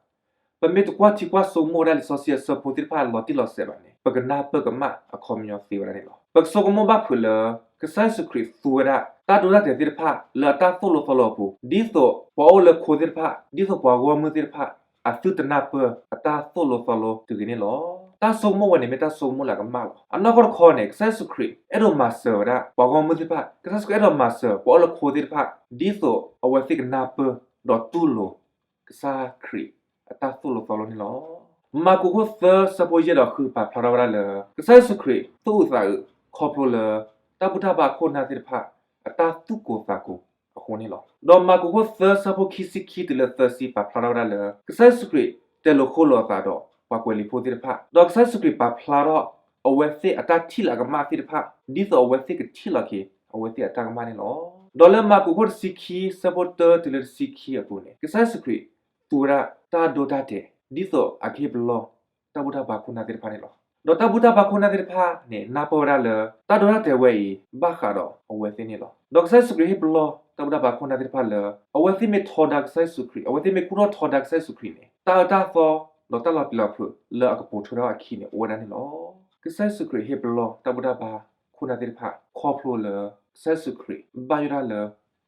ပမ့ၢ်တကွၢ်ထံကွၢ်ဆိကမိၣ်ဝဲဒၣ်လံာ်စီဆှံအဆၢဖိသ့ၣ်တဖၣ်လီၤတံၢ်လီၤဆဲးဘၣ်န့ၣ် ပကနၢ်ပၢၢ်ကမၣ်အခီပညီသ့ဝဲဒၣ်န့ၣ်လီၤ. ပကဆိကမိၣ်ဘၣ်ဖုးလၢ ကစၢ်ယ့ၣ်ၡူးခရံာ်သူဝဲဒၣ် တၢ်ဒိတၢ်တဲာ်သ့ၣ်တဖၣ်လၢအတၢ်သိၣ်လိသီလိအပူၤ, ဒ်သိးပှၤအိၣ်လၢခိသ့ၣ်တဖၣ်, ဒ်သိးပှၤဂီၢ်မုၢ်သ့ၣ်တဖၣ် အသုတနၢ်ပၢၢ်အတၢ်သိၣ်လိသီလိတဂ့ၤန့ၣ်လီၤ. တၢ်ဆိကမိၣ်ဝဲန့ၣ်မ့ၢ်တၢ်ဆိကမိၣ်လၢအကမၣ်လီၤ. အနီၢ်ကီၢ်တခီန့ၣ် ကစၢ်ယ့ၣ်ၡူးခရံာ် အဲၣ်ဒိးမၤစၢၤဝဲဒၣ် ပှၤဂီၢ်မုၢ်သ့ၣ်တဖၣ်, ကစၢ်ယ့ၣ်ၡူးခရံာ်အဲၣ်ဒိးမၤစၢၤ ပှၤအိၣ်လၢခိသ့ၣ်တဖၣ်, ဒ်သိးအဝဲသ့ၣ်ကနၢ်ပၢၢ် ဒီးတူၢ်လိာ် ကစၢ်ခရံာ်အတၢ်သိၣ်လိသီလိန့ၣ်လီၤ. မၢ်ကူးခိၣ်သၢ ဆၢဖိယဲၢ်ဒီးဃု ပာ်ဖျါထီၣ်ဝဲဒၣ်လၢ ကစၢ်ယ့ၣ်ၡူးခရံာ် သူၣ်အုးသးအုး ခီဖျိလၢ တၢ်ဘူၣ်တၢ်ဘါခိၣ်နၢ်သ့ၣ်တဖၣ် အတၢ်သူၣ်ကိၢ်သးကိၤအဃိန့ၣ်လီၤ. ဒီးမၢ်ကူးခိၣ်သၢ ဆၢဖိခံဆံခံတုၤလၢသၢဆံ ပာ်ဖျါထီၣ်ဝဲဒၣ်လၢ ကစၢ်ယ့ၣ်ၡူးခရံာ် တဲလိာ်ဃိလိာ်အသးဒီး ပှၤကွဲးလံာ်ဖိသ့ၣ်တဖၣ်, ဒီးကစၢ်ယ့ၣ်ၡူးခရံာ်ပာ်ဖျါထီၣ် အဝဲသ့ၣ်အတၢ်ထံၣ်လၢအကမၣ်သ့ၣ်တဖၣ် ဒ်သိးအဝဲသ့ၣ်ကထံၣ်လီၤက့ၤ အဝဲသ့ၣ်အတၢ်ကမၣ်န့ၣ်လီၤ. ဒီးလၢမၢ်ကူးခိၣ်တဆံခံ ဆၢဖိတၢတုၤလၢတဆံခံအပူၤန့ၣ် ကစၢ်ယ့ၣ်ၡူးခရံာ် သူဝဲဒၣ်တၢ်ဒိတၢ်တဲာ် ဒ်သိးအကဟ့ၣ်ပလီၢ် တၢ်ဘူၣ်တၢ်ဘါခိၣ်နၢ်သ့ၣ်တဖၣ်န့ၣ်လီၤ. ဒီးတၢ်ဘူၣ်တၢ်ဘါခိၣ်နၢ်သ့ၣ်တဖၣ်န့ၣ် နၢ်ပၢၢ်ဝဲဒၣ်လၢ တၢ်ဒိတၢ်တဲာ်ဝဲအံၤ ဘၣ်ဃးဒီးအဝဲသ့ၣ်န့ၣ်လီၤ. ဒီးကစၢ်ယ့ၣ်ၡူးခရံာ်ဟ့ၣ်ပလီၢ် တၢ်ဘူၣ်တၢ်ဘါခိၣ်နၢ်သ့ၣ်တဖၣ်လၢ အဝဲသ့ၣ်မ့ၢ်ထီဒါကစၢ်ယ့ၣ်ၡူးခရံာ်, အဝဲသ့ၣ်မ့ၢ်ကူၣ်ထီၣ်ထီဒါကစၢ်ယ့ၣ်ၡူးခရံာ်န့ၣ် တၢ်အၢတၢ်သီ ဒီးတၢ်လီၤပျံၤလီၤဖုးလၢအကပိာ်ထွဲထီၣ်အခံန့ၣ် အိၣ်ဝဲဒၣ်န့ၣ်လီၤ. ကစၢ်ယ့ၣ်ၡူးခရံာ်ဟ့ၣ်ပလီၢ် တၢ်ဘူၣ်တၢ်ဘါခိၣ်နၢ်သ့ၣ်တဖၣ် ခီဖျိလၢ ကစၢ်ယ့ၣ်ၡူးခရံာ် ဘၣ်ယိၣ်ဒၣ်လၢ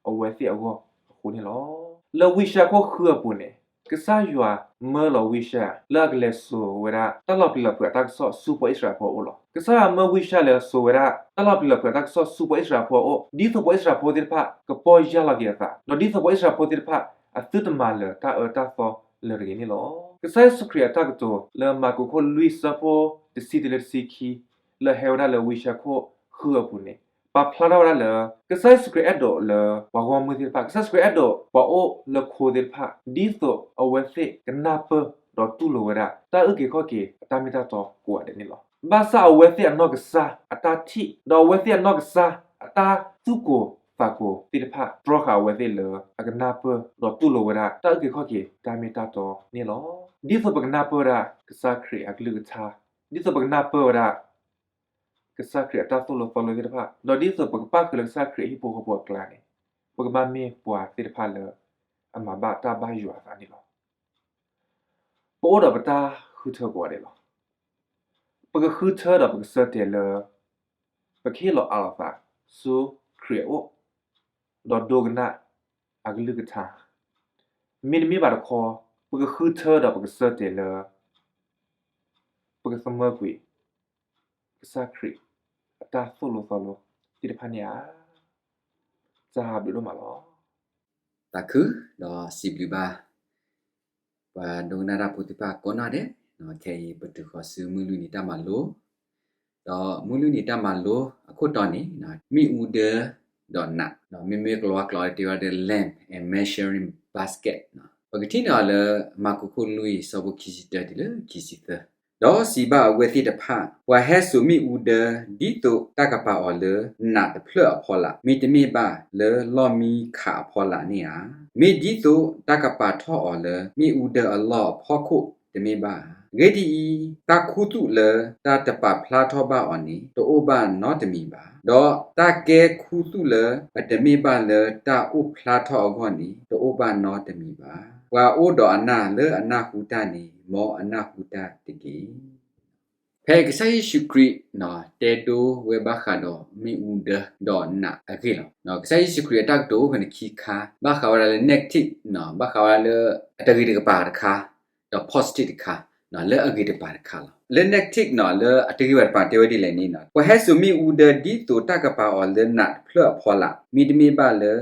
အဝဲသ့ၣ်အဂီၢ်အဃိန့ၣ်လီၤ. လၢဝံယၡါယၤခိၣ်ဃုအပူၤန့ၣ် ကစၢ်ယွၤမၢလီၤဝံယၡါယၤ လၢအကလဲၤစိာ်ဝဲဒၣ် တၢ်လီၤပျံၤလီၤဖုးအတၢ်ကစီၣ်ဆူပှၤအံၣ်စရ့လးဖိအအိၣ်လီၤ. ကစၢ်ယွၤမၢဝံယၡါယၤလဲၤစိာ်ဝဲဒၣ် တၢ်လီၤပျံၤလီၤဖုးအတၢ်ကစီၣ်ဆူပှၤအံၣ်စရ့လးဖိအအိၣ် ဒ်သိးပှၤအံၣ်စရ့လးဖိသ့ၣ်တဖၣ် ကပီၢ်ယၢ်လီၤက့ၤအသး, ဒီးဒ်သိးပှၤအံၣ်စရ့လးဖိသ့ၣ်တဖၣ် အသုတမၤလၢၤတၢ်အၢတၢ်သီလၢၤတဂ့ၤန့ၣ်လီၤ. ကစၢ်ယ့ၣ်ၡူးခရံာ်အတၢ်ကတိၤ လၢမၢ်ကူးခိၣ်လွံၢ် ဆၢဖိတဆံတုၤလၢတဆံခံ လၢဟဲဝဲဒၣ်လၢဝံယၡါယၤခိၣ်ဃုအပူၤန့ၣ် ပာ်ဖျါထီၣ်ဝဲဒၣ်လၢ ကစၢ်ယ့ၣ်ၡူးခရံာ်အဲၣ်ဒိးလၢပှၤဂီၢ်မုၢ်သ့ၣ်တဖၣ်, ကစၢ်ယ့ၣ်ၡူးခရံာ်အဲၣ်ဒိးပှၤအိၣ်လၢခိသ့ၣ်တဖၣ် ဒ်သိးအဝဲသ့ၣ်ကနၢ်ပၢၢ်ဒီးတူၢ်လိာ်ဝဲဒၣ် တၢ်အုၣ်က့ၤခီၣ်က့ၤအတၢ်မ့ၢ်တၢ်တီကိးဂၤဒဲးန့ၣ်လီၤ. ဘၣ်ဆၣ်အဝဲသ့ၣ်အနီၢ်ကစၢ်အတၢ်ထံၣ် ဒီးအဝဲသ့ၣ်အနီၢ်ကစၢ်အတၢ်သူၣ်ကိၢ်သးကိၤသ့ၣ်တဖၣ် တြီဃာ်အဝဲသ့ၣ်လၢအကနၢ်ပၢၢ်ဒီးတူၢ်လိာ်ဝဲဒၣ် တၢ်အုၣ်က့ၤခီၣ်က့ၤတၢ်မ့ၢ်တၢ်တီန့ၣ်လီၤ. ဒ်သိးပကနၢ်ပၢၢ်ဝဲဒၣ် ကစၢ်ခရံာ်အကလုၢ်ကထါ, ဒ်သိးပကနၢ်ပၢၢ်ဝဲဒၣ် ကစၢ်ခရံာ်အတၢ်သိၣ်လိသီလိသ့ၣ်တဖၣ်, ဒီးဒ်သိးပကပၣ်ဃုာ်လၢကစၢ်ခရံာ်အဟံၣ်ဖိဃီဖိအကျါန့ၣ် ပကဘၣ်မ့ၢ်ပှၤသ့ၣ်တဖၣ်လၢ အမၤဘၣ်တၢ်ဘၣ်ယွၤအသးန့ၣ်လီၤ. ပအိၣ်ဒီးပတၢ်ဃုထၢကိးဂၤဒဲးလီၤ. ပကဃုထၢဒီးပကဆၢတဲာ်လၢ ပကဟ့ၣ်လီၤအးလီၤသးဆူခရံာ်အအိၣ်, ဒီးဒိကနၣ်အကလုၢ်ကထါ, မ့တမ့ၢ်ဘၣ်တခီ ပကဃုထၢဒီးပကဆၢတဲာ်လၢ ပကသမၢကွံာ် ကစၢ်ခရံာ်အတၢ်သိၣ်လိသီလိသ့ၣ်တဖၣ်န့ၣ်ဧါ. တၢ်ဘျုးဒိၣ်မးလီၤ. သးခု, ဒီးစံးဘျုးဘၣ် ပှၤဒိကနၣ်တၢ်ဖိသ့ၣ်တဖၣ်ကိးနီၢ်ဒဲး, ခဲအံၤပတုၤဃီၤဆူမုၢ်လွံၢ်နံၤတၢ်မၤလိ, ဒီးမုၢ်လွံၢ်နံၤတၢ်မၤလိအခိၣ်တီန့ၣ် မ့ၣ်အူဒၢဒီးနး, မ့မ့ၢ်ကလၤဝါကျိာ်တဲဝဲဒၣ် lamp and measuring basket, ပကထံၣ်န့ၢ်အီၤလၢ မၢ်ကူးခိၣ်လွံၢ် ဆၢဖိခံဆံတၢတုၤလၢခံဆံသၢ, ဒီးစံးဘၣ်အဝဲသ့ၣ်တဖၣ်, ပှၤဟဲစိာ်မ့ၣ်အူဒၢ ဒ်သိးတၢ်ကပာ်အီၤလၢနးတဖျၢၣ်အဖီလာ်, မ့တမ့ၢ်ဘၣ်လၢလီၢ်မံခးအဖီလာ်န့ၣ်ဧါ. မ့ၢ်ဒ်သိးတၢ်ကပာ်ထီၣ်အီၤလၢမ့ၣ်အူဒၢအလီၢ်အဖီခိၣ်တမ့ၢ်ဘၣ်ဧါ. အဂ့ၢ်ဒ်အံၤ, တၢ်ခူသူၣ်လၢတၢ်တပာ်ဖျါထီၣ်ဘၣ်အီၤန့ၣ် တအိၣ်ဘၣ်နီတမံၤဘၣ်, ဒီးတၢ်ကဲခူသူၣ်လၢအတမ့ၢ်ဘၣ်လၢတၢ်အိၣ်ဖျါထီၣ်အဂီၢ်န့ၣ် တအိၣ်ဘၣ်နီတမံၤဘၣ်. ပှၤအိၣ်ဒီးအနၢ်လၢအနၢ်ဟူတၢ်န့ၣ် မ်အနၢ်ဟူတၢ်တက့ၢ်. ဖဲကစၢ်ယ့ၣ်ၡူးခရံာ် တဲဒိဝဲဘၣ်ဃးဒီးမ့ၣ်အူဒၢဒီးနးအဂ့ၢ်လီၤ. ကစၢ်ယ့ၣ်ၡူးခရံာ်အတၢ်ကတိၤအိၣ်ဖဲန့ၣ်ခံခါ, ဘၣ်ဃးဝဲဒၣ်လၢ negative ဘၣ်ဃးဝဲဒၣ်လၢအတဂ့ၤတကပၤတခါ, ဒီး positive တခါ, လၢအဂ့ၤတကပၤတခါလီၤ. လၢ negative လၢအတဂ့ၤဘၣ်တကပၤတဲဝဲဒ်လဲၣ်န့ၣ်, ပှၤဟဲစိာ်မ့ၣ်အူဒၢဒ်သိးတၢ်ကပၤအီၤလၢနးတဖျၢၣ်အဖီလာ်, မ့တမ့ၢ်ဘၣ်လၢ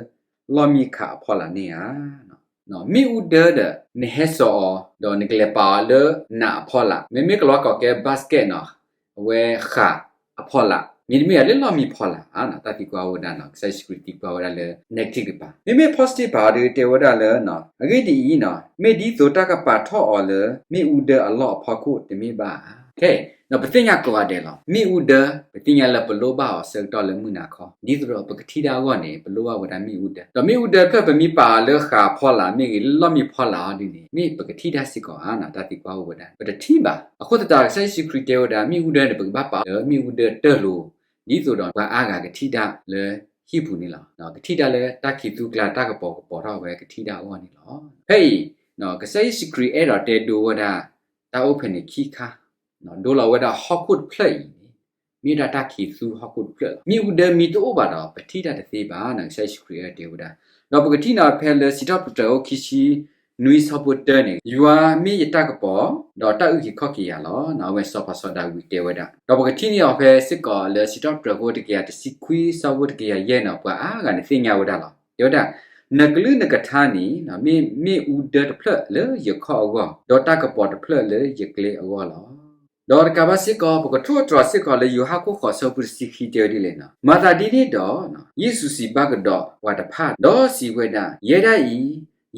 လီၢ်မံခးအဖီလာ်န့ၣ်ဧါ. မ့ၣ်အူဒၢဒီး နဟဲစိာ်အီၤ ဒီးနကလဲၤပာ်အီၤလၢနးအဖီလာ်, မ့မ့ၢ်ကလီၤကိးကဲ basket နီၤ, အဝဲဃာ်အဖီလာ်, မ့တမ့ၢ်လၢလီၢ်မံဖီလာ်ဧါ. တၢ်သံကွၢ်အိၣ်ဝဲဒၣ်နီၤ, ကစၢ်ယ့ၣ်ၡူးခရံာ်သံကွၢ်ဝဲဒၣ်လၢ negative တကပၤ. မ့မ့ၢ် positive တကပၤဒီးတဲဝဲဒၣ်လၢ အဂ့ၢ်ဒ်အံၤနီၤ, မ့ၢ်ဒ်သိးတၢ်ကပာ်ထီၣ်အီၤလၢ မ့ၣ်အူဒၢအလီၢ်အဖီခိၣ်တမ့ၢ်ဘၣ်ဧါ. ခဲအံၤ ပသ့ၣ်ညါကိးဂၤဒဲးလီၤ. မ့ၣ်အူဒၢ ပသ့ၣ်ညါလၢပလိၣ်ဘၣ်အီၤဆၢကတီၢ်လၢမုၢ်နၤခီ, ဒ်သိးဒီးပကထံၣ်တၢ်အဂီၢ်န့ၣ် ပလိၣ်ဘၣ်ဝဲဒၣ်မ့ၣ်အူဒၢ, ဒီးမ့ၣ်အူဒၢဖျၢၣ်ပမ့ၢ်ပာ်အီၤလၢဃာ်အဖီလာ်မ့ၢ်ဂ့ၤ, လၢလီၢ်မံဖီလာ်အီၤဒ်န့ၣ် မ့ၢ်ပကထံၣ်တၢ်စ့ၢ်ကီးဧါ. တၢ်သံကွၢ်အိၣ်ဝဲဒၣ်, ပတထံၣ်ဘၣ်. အဃိသတး ကစၢ်ယ့ၣ်ၡူးခရံာ်တဲဝဲဒၣ် မ့ၣ်အူဒၢန့ၣ် ပကဘၣ်ပာ်အီၤလၢမ့ၣ်အူဒၢတၢၢ်လိၤ, ဒ်သိးဒီးပှၤအါဂၤကထံၣ်တၢ်လၢဟံၣ်ပူၤန့ၣ်လီၤ. ကထံၣ်တၢ်လၢတၢ်ခံးသူကျါ တၢ်ကပီၤကပီၤထီၣ်ဝဲ ကထံၣ်တၢ်အဂီၢ်န့ၣ်လီၤ. ဖဲအံၤ ကစၢ်ယ့ၣ်ၡူးခရံာ်အဲၣ်ဒိးတဲဒိဝဲဒၣ် တၢ်အိၣ်ဖဲန့ၣ်ခံခါ, ဒိလီၤဝဲဒၣ်ဟီၣ်ခိၣ်တဖျၢၣ်အံၤန့ၣ် မ့ၢ်ဒၣ်တၢ်ခံးသူဟီၣ်ခိၣ်တဖျၢၣ်လီၤ. မ့ၣ်အူဒၢမ့ၢ်တအိၣ်ဘၣ်ဒီး ပထံၣ်တၢ်တသ့ဘၣ်န့ၣ် ကစၢ်ယ့ၣ်ၡူးခရံာ်အဲၣ်ဒိးတဲဝဲဒၣ်. ဒီးပကထံၣ်န့ၣ်ဖဲလၢစံးထီၣ်ပတြၢၤအခိၣ်ခံဆံနွံဆၢဖိတၢန့ၣ်, ယွၤမ့ၢ်ယတၢ်ကပီၤ, ဒီးတၢ်အုၣ်က့ၤခီၣ်က့ၤယၤလီၤ. အဝဲစီၤပၤစီၤဒၤဝံးတဲဝဲဒၣ်. ဒီးပကထံၣ်န့ၢ်အီၤဖဲစ့ၢ်ကီးလၢစံးထီၣ်ပတြၢၤအခိၣ်တကယၤတဆံခွံဆၢဖိတကယၤယဲၢ်န့ၣ်, ပှၤအါဂၤန့ၣ်သ့ၣ်ညါဝဲဒၣ်လီၤ. တဲဝဲဒၣ်, နကလုၢ်နကထါန့ၣ် မ့ၢ်မ့ၣ်အူဒၢတဖျၢၣ်လၢယခီၣ်အဂီၢ်, ဒီးတၢ်ကပီၤတဖျၢၣ်လၢယကျဲအဂီၢ်လီၤ. ဒီးတကးဘၣ်စ့ၢ်ကီး ပကထိၣ်သတြီၤစ့ၢ်ကီးလၢယိၤဟၣ်ခိၣ်ဃိးဆၢဖိတဆံခံတဲဝဲဒ်လဲၣ်န့ၣ်, မၤသးဒ်န့ၣ်ဒီး ယ့ၣ်ၡူးစံးဘၣ်ကဒီးပှၤတဖၣ် ဒီးစံးဝဲဒၣ်, ယဲဒၣ်အံၤ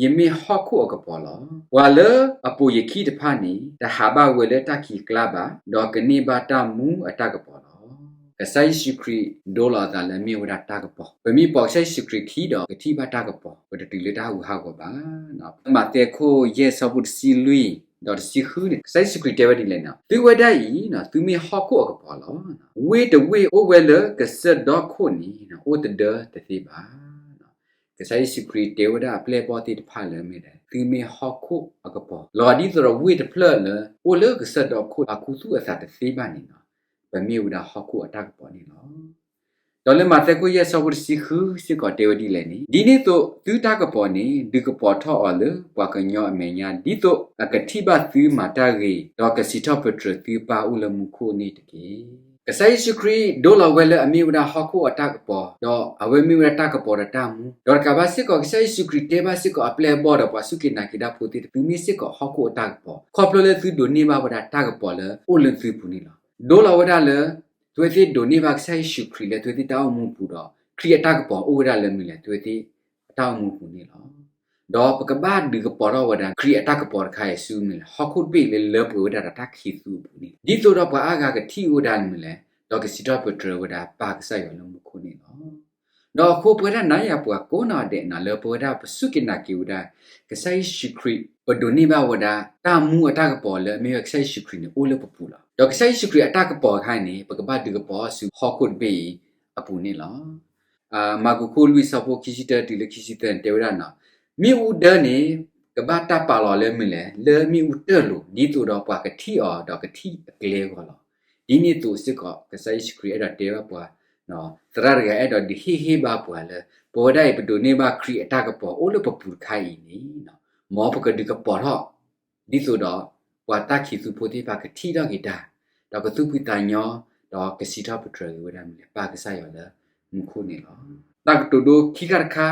ယမ့ၢ်ဟီၣ်ခိၣ်အကပီၤလီၤ. ပှၤလၢအပိာ်ယခံတဖၣ်န့ၣ် တဟးဘၣ်ဝဲလၢတၢ်ခံးကျါဘၣ်, ဒီးကန့ၢ်ဘၣ်တၢ်မူအတၢ်ကပီၤလီၤ. ကစၢ်ယ့ၣ်ၡူးခရံာ်ဒိလီၤအသးလၢမ့ၢ်ဝဲဒၣ်တၢ်ကပီၤ. ပမ့ၢ်ပိာ်ကစၢ်ယ့ၣ်ၡူးခရံာ်ခံဒီး ပကထံၣ်ဘၣ်တၢ်ကပီၤ, ပတတုၤလၢတၢ်ဟးဂူာ်ဟးဂီၤဘၣ်. မးသဲခိၣ်ယဲၢ်ဆၢဖိတဆံလွံၢ် ဒီးတဆံဃုန့ၣ် ကစၢ်ယ့ၣ်ၡူးခရံာ်တဲဝဲဒ်လဲၣ်န့ၣ်, သုဝဲဒၣ်အံၤ သုမ့ၢ်ဟီၣ်ခိၣ်အကပီၤလီၤ. ဝ့ၢ်တဝ့ၢ်အိၣ်ဝဲလၢကစၢၢ်ဒီခိၣ်န့ၣ် အိၣ်တဒၢတသ့ဘၣ်. ကစၢ်ယ့ၣ်ၡူးခရံာ်တဲဝဲဒၣ်အပျဲၢ်အဘီၣ်သ့ၣ်တဖၣ်လၢမ့ၢ်ဒၣ် သုမ့ၢ်ဟီၣ်ခိၣ်အကပီၤ, လီၤဒ်သိးဒီးဝ့ၢ်တဖျၢၣ်လၢ အိၣ်လၢကစၢၢ်ဒီခိၣ် အကူသူၣ်အသးတသ့ဘၣ်န့ၣ်လီၤ. ပမ့ၢ်ဝဲဒၣ်ဟီၣ်ခိၣ်အတၢ်ကပီၤန့ၣ်လီၤ. ဒီးလၢမးသဲခိၣ်ယဲၢ်ဆၢဖိတဆံဃုစ့ၢ်ကီးတဲဝဲဒ်လဲၣ်န့ၣ်, ဒ်န့ၣ်အသိးသုတၢ်ကပီၤန့ၣ် ဒုးကပီၤထီၣ်အီၤလၢပှၤကညီအမဲာ်ညါ ဒ်သိးအကထံၣ်ဘၣ်သုမၤတၢ်ဂ့ၤ, ဒီးကစံးထီၣ်ပတြၢၤသုပၢ်အိၣ်လၢမူခိၣ်န့ၣ်တက့ၢ်. ကစၢ်ယ့ၣ်ၡူးခရံာ်ဒိလီၤဝဲလၢအမ့ၢ်ဝဲဒၣ်ဟီၣ်ခိၣ်အတၢ်ကပီၤ, ဒီးအဝဲမ့ၢ်ဝဲဒၣ်တၢ်ကပီၤဒီးတၢ်မူ, ဒီးတကးဘၣ်စ့ၢ်ကီး ကစၢ်ယ့ၣ်ၡူးခရံာ်တဲဘၣ်စ့ၢ်ကီးအပျဲၢ်အဘီၣ်ဒီးပှၤစူၢ်က့ၤနာ်က့ၤတၢ်ဖိသ့ၣ်တဖၣ် သုမ့ၢ်စ့ၢ်ကီးဟီၣ်ခိၣ်အတၢ်ကပီၤ, ခီဖျိလၢသုဒိးန့ၢ်ဘၣ်ဝဲဒၣ်တၢ်ကပီၤလၢအိၣ်လၢသုပူၤန့ၣ်လီၤ. ဒိလီၤဝဲဒၣ်လၢ သုဝဲသ့ၣ်ဒိးန့ၢ်ဘၣ်ကစၢ်ယ့ၣ်ၡူးခရံာ်လၢသုဝဲသ့ၣ်တၢ်အိၣ်မူပူၤဒီး ခရံာ်အတၢ်ကပီၤအိၣ်ဝဲဒၣ်လၢမနုၤလဲၣ် သုဝဲသ့ၣ်အတၢ်အိၣ်မူပူၤန့ၣ်လီၤ. ဒီးပကဘၣ်ဒုးကပီၤထီၣ်ဝဲဒၣ် ခရံာ်အတၢ်ကပီၤတခါအံၤဆူမနုၤလဲၣ်, ဟီၣ်ခိၣ်တဘ့ၣ်လၢလၢပှဲၤဝဲဒၣ်ဒီးတၢ်ခံးသူအပူၤန့ၣ်, ဒ်သိးဒီးပှၤအါဂၤကထံၣ်ဝဲဒၣ်မနုၤလဲၣ်, ဒီးကစံးထီၣ်ပတြၢၤဝဲဒၣ်ပၢ်ကစၢ်ယွၤလၢမူခိၣ်န့ၣ်လီၤ. ဒီးအဃိပဝဲဒၣ်နၤယၤပှၤကိးနီၢ်ဒဲးန့ၣ် လၢပဝဲဒၣ်ပစူၢ်က့ၤနာ်က့ၤဝဲဒၣ် ကစၢ်ယ့ၣ်ၡူးခရံာ် ပဒိးန့ၢ်ဘၣ်ဝဲဒၣ် တၢ်မူအတၢ်ကပီၤလၢအမ့ၢ်ဝဲကစၢ်ယ့ၣ်ၡူးခရံာ်န့ၣ် အိၣ်လၢပပူၤလီၤ. ဒီးကစၢ်ယ့ၣ်ၡူးခရံာ်အတၢ်ကပီၤတခါအံၤန့ၣ် ပကဘၣ်ဒုးကပီၤဆူဟီၣ်ခိၣ်တဘ့ၣ်အံၤအပူၤန့ၣ်လီၤ. မၢ်ကူးခိၣ်လွံၢ်ဆၢဖိခံဆံတၢတုၤလၢခံဆံသၢန့ၣ် တဲဝဲဒၣ်န့ၣ်, မ့ၣ်အူဒၢန့ၣ် ကဘၣ်တၢ်ပာ်လီၤလၢမနုၤလဲၣ်, လၢမ့ၣ်အူတၢၢ်လိၤ ဒ်သိးဒီးပှၤကထံၣ်အီၤဒီးကထံၣ်အကျဲအဂီၢ်လီၤ. ဒ်န့ၣ်အသိးစ့ၢ်ကီး ကစၢ်ယ့ၣ်ၡူးခရံာ်အဲၣ်ဒိးတဲဘၣ်ပှၤ သရၣ်တဂၤအဲၣ်ဒိးဒုးဟ့ၣ်ဂံၢ်ဘါပှၤလၢ ပဝဲဒၣ်အံၤ ပဒိးန့ၢ်ဘၣ်ခရံာ်အတၢ်ကပီၤအိၣ်လၢပပူၤတခါအံၤန့ၣ်, မ်ပကဒုးကပီၤထီၣ် ဒ်သိးဒီး ပှၤတၢ်ခံးသူဖိသ့ၣ်တဖၣ်ကထံၣ်ထီၣ်က့ၤတၢ်, ဒီးကသူၣ်ဖှံသးညီ, ဒီးကစံးထီၣ်ပတြၢၤက့ၤဝဲဒၣ်မနုၤလဲၣ် ပၢ်ကစၢ်ယွၤလၢမူခိၣ်န့ၣ်လီၤ. တၢ်ကတိၤဒိခံခါတခါ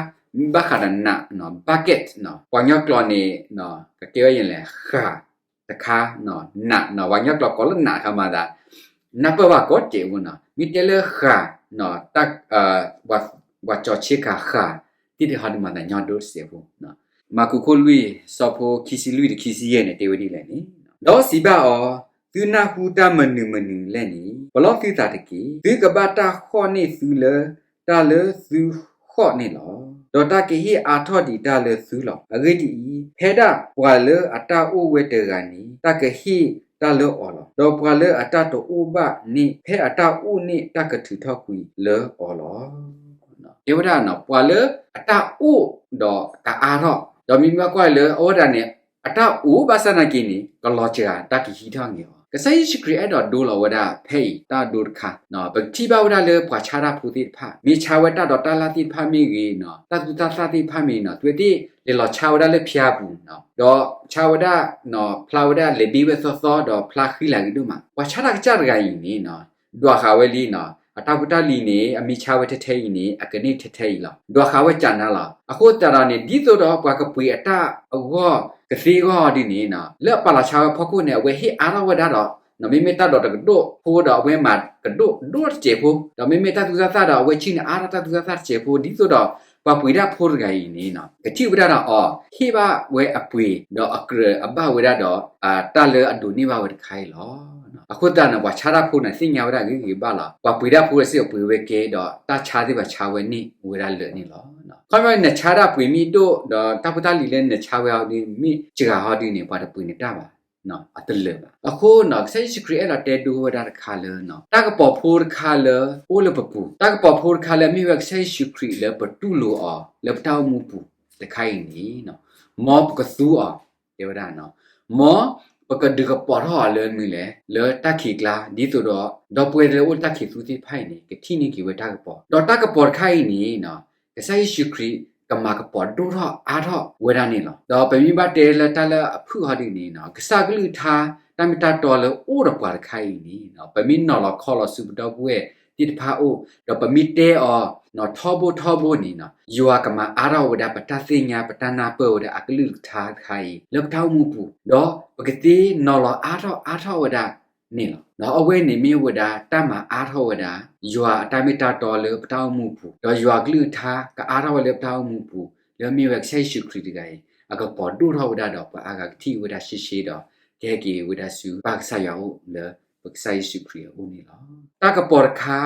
ဘၣ်ဃးဒီးနး, bucket, ပှၤကညီကျိာ်န့ၣ် ကကဲဝဲယဲၢ်လဲၣ် ဃာ်တခါ, နး, ပှၤကညီကျိာ်ကိးလၢနးတခါမၤသး နၢ်ပၢၢ်ဘၣ်ကိးတံာ်အဃိန့ၣ် မ့ၢ်တဲလၢဃာ် ပှၤကၠီၤဆ့ကၤဃာ် သ့ၣ်တဟီဒုးမၤသးညီဒိၣ်တစဲးဖိ. မၢ်ကူးခိၣ်လွံၢ် ဆၢဖိခံဆံလွံၢ်တဆံခံဆံယဲၢ်န့ၣ် တဲဝဲဒ်လဲၣ်န့ၣ်, ဒီးစံးဘၣ်အီၤ, သုနၢ်ဟူတၢ်မနုၤမနုၤလဲၣ်န့ၣ် ပလီၢ်သုသးတက့ၢ်. သုကဘၣ်တၢ်ဃီၣ်န့ၢ်သုလၢ တၢ်လၢသုဃီၣ်န့ၣ်လီၤ. ဒီးတၢ်ကဟ့ၣ်အါထီၣ်ဒံးတၢ်လၢသုလီၤ. အဂ့ၢ်ဒ်အံၤ, ဖဲဒၣ်ပှၤလၢအတၢ်အိၣ်ဝဲတဂၤန့ၣ် တၢ်ကဟ့ၣ်တၢ်လၢအီၤလီၤ. ဒီးပှၤလၢအတၢ်တအိၣ်ဘၣ်န့ၣ် ဖဲအတၢ်အိၣ်န့ၣ် တၢ်ကထုးထီၣ်ကွံာ်လၢအီၤလီၤ. တဲဝဲဒၣ်န့ၣ် ပှၤလၢအတၢ်အိၣ်ဒီးကအါထီၣ်, ဒီးမ့မ့ၢ်ဘၣ်ကွၢ်လၢအဝဲဒၣ်န့ၣ် အတၢ်အိၣ်ဘၣ်ဆၣ်နာ်က့န့ၣ် ကလီၤစှၤ တၢ်ကဟံးထီၣ်န့ၢ်အီၤ. ကစၢ်ယ့ၣ်ၡူးခရံာ်အဲၣ်ဒိးဒိလီၤဝဲဒၣ်ဖဲအံၤ တၢ်အဒိတခါ, ပကထံၣ်ဘၣ်ဝဲဒၣ်လၢပှၤဆါတၢ်ဖိသ့ၣ်တဖၣ် မ့ၢ်ဆါဝဲတၢ်ဒိးတၢ်လၢ်သ့ၣ်တဖၣ်မ့ၢ်ဂ့ၤ, တၢ်သူတၢ်သၣ်သ့ၣ်တဖၣ်မ့ၢ်ဂ့ၤ, အဝဲသ့ၣ်လဲၤလီၤဆါဝဲဒၣ်လၢဖၠါပူၤ, ဒီးဆါဝဲဒၣ် ဖျါဝဲဒၣ်လဲၤဘ့ဝဲသီသီ ဒီးဖျါဃံလၤဂ့ၤဒိၣ်မး, ပှၤဆါတၢ်ကစၢ်တဂၤအံၤန့ၣ် ဒွးဃာ်ဝဲလံ, အတၢ်ဖိတၢ်လံၤန့ၣ် အမ့ၢ်ဆါဝဲထဲထဲအံၤန့ၣ် အကန့ၢ်ထဲထဲအံၤလီၤ. ဒွးဃာ်ဝဲကၢ်နၤလီၤ. အဃိသတးဒီးန့ၣ် ဒ်သိးဒီးပှၤကပှ့ၤအတၢ်အဂီၢ်ကသ့အဂီၢ်ဒ်န့ၣ်, လၢအပာ်လီၤဆါဝဲဖီခိၣ်န့ၣ် အဝဲဟ့ၣ်အါထီၣ်ဝဲဒၣ်ဒီး မ့မ့ၢ်တၢ်ဒိးတကဒိၣ်ဖိဒီး အဝဲမၤကဒိၣ်ဒိၣ်တစဲးဖိ, ဒီးမ့မ့ၢ်တၢ်သူတၢ်သၣ်ဒီး အဝဲဆ့ၣ်န့ၣ်အါထီၣ်တၢ်သူတၢ်သၣ်တစဲးဖိ, ဒ်သိးဒီးပှၤပှ့ၤတၢ်ဖိတဂၤအံၤန့ၣ် ကထံၣ်ဝဲဒၣ်ဒီးအီၤ ဟ့ၣ်ဘၣ်ဝဲအပှ့ၤ ဒီးအကြၢးအဘၣ်ဝဲဒၣ်ဒီး တၢ်လၢအဒိးန့ၢ်ဘၣ်ဝဲတခါအံၤလီၤ. အဃိသတးန့ၣ် ပှၤဆါတၢ်ဖိန့ၣ် သ့ၣ်ညါဝဲဒၣ်ဂ့ၤဂ့ၤဘၣ်လီၤ. ပှၤပှ့ၤတၢ်ဖိစ့ၢ်ကီးပှ့ၤဝဲကဲဒီး တၢ်ဆါသ့ၣ်တဖၣ်ဆါဝဲန့ၢ်ဝဲဒၣ်လၢာ်န့ၣ်လီၤ. ခီဖျိနဆါတၢ်ပှ့ၤမ့ၢ်ဒိၣ်ဒီး တၢ်ဖိတၢ်လံၤလၢနဆါဝဲအီၤဒ်မ့ၢ်စှၤဟီဒ်န့ၣ် ပှၤတပှ့ၤနတၢ်ဘၣ်, အတလၢာ်ဘၣ်. အဃိန့ၣ် ကစၢ်ယ့ၣ်ၡူးခရံာ်အဲၣ်ဒိးတဲဒိဝဲဒၣ်တခါလၢ တၢ်ကပီၤဖိတခါလၢအိၣ်လၢပပူၤ, တၢ်ကပီၤဖိတခါလၢမ့ၢ်ဝဲကစၢ်ယ့ၣ်ၡူးခရံာ်လၢပတူၢ်လိာ်အီၤ လၢပတၢ်အိၣ်မူပူၤတခါအံၤန့ၣ်, မ်ပကသူအီၤ, တဲဝဲဒၣ်, မ်ပကဒုးကပီၤထီၣ်အီၤလၢမနုၤလဲၣ်, လၢတၢ်ခံးကျါ ဒ်သိးဒီး ဒီပုၢ်ဝဲၢ်လၢအိၣ်လၢတၢ်ခံးသူသ့ၣ်တဖၣ်အံၤန့ၣ် ကထံၣ်န့ၢ်က့ၤဝဲတၢ်ကပီၤ, ဒီးတၢ်ကပီၤတခါအံၤန့ၣ် ကစၢ်ယ့ၣ်ၡူးခရံာ်ကမၤကပီၤဒိၣ်ထီၣ်အါထီၣ်ဝဲဒၣ်န့ၣ်လီၤ. ဒီးပမ့ၢ်ဘၣ်တဲလၢတၢ်လၢအဖုၣ်ဟီဒ်န့ၣ် ကစၢ်ကလုၢ်ကထါ တၢ်မ့ၢ်တၢ်တီလၢအိၣ်ဒီးပှၤတခါအံၤန့ၣ် ပမ့ၢ်နီၤလီၤခီလီၤဆူပဒီပုၢ်ဝဲၢ်သ့ၣ်တဖၣ်အအိၣ် ဒီးပမ့ၢ်တဲအီၤ ထီဘိထီဘိန့ၣ် ယွၤကမၤအါထီၣ်ဝဲဒၣ် ပတၢ်သ့ၣ်ညါပတၢ်နၢ်ပၢၢ်ဝဲဒၣ်အကလုၢ်ကထါတခါအံၤ လၢပတၢ်အိၣ်မူပူၤ, ဒီးပကသ့နီၤလီၤအါထီၣ်အါထီၣ်ဝဲဒၣ်န့ၣ်လီၤ. ဒီးအဝဲန့ၣ်မ့ၢ်ဝဲဒၣ်တၢ်မၤအါထီၣ်ဝဲဒၣ် ယွၤအတၢ်မ့ၢ်တၢ်တီလၢပတၢ်အိၣ်မူပူၤ, ဒီးယွၤကလုၢ်ကထါကအါထီၣ်ဝဲလၢပတၢ်အိၣ်မူပူၤ လၢမ့ၢ်ဝဲကစၢ်ယ့ၣ်ၡူးခရံာ်တဂၤအံၤ အကပီၤဒိၣ်ထီၣ်ဝဲဒၣ်ဒီး ပှၤအါဂၤကထံၣ်ဝဲဒၣ်ရှဲရှဲဒီး ကဟဲက့ၤဝဲဒၣ်ဆူပၢ်ကစၢ်ယွၤအအိၣ်လၢ ပကစၢ်ယ့ၣ်ၡူးခရံာ်အအိၣ်န့ၣ်လီၤ. တၢ်ကပီၤတခါ,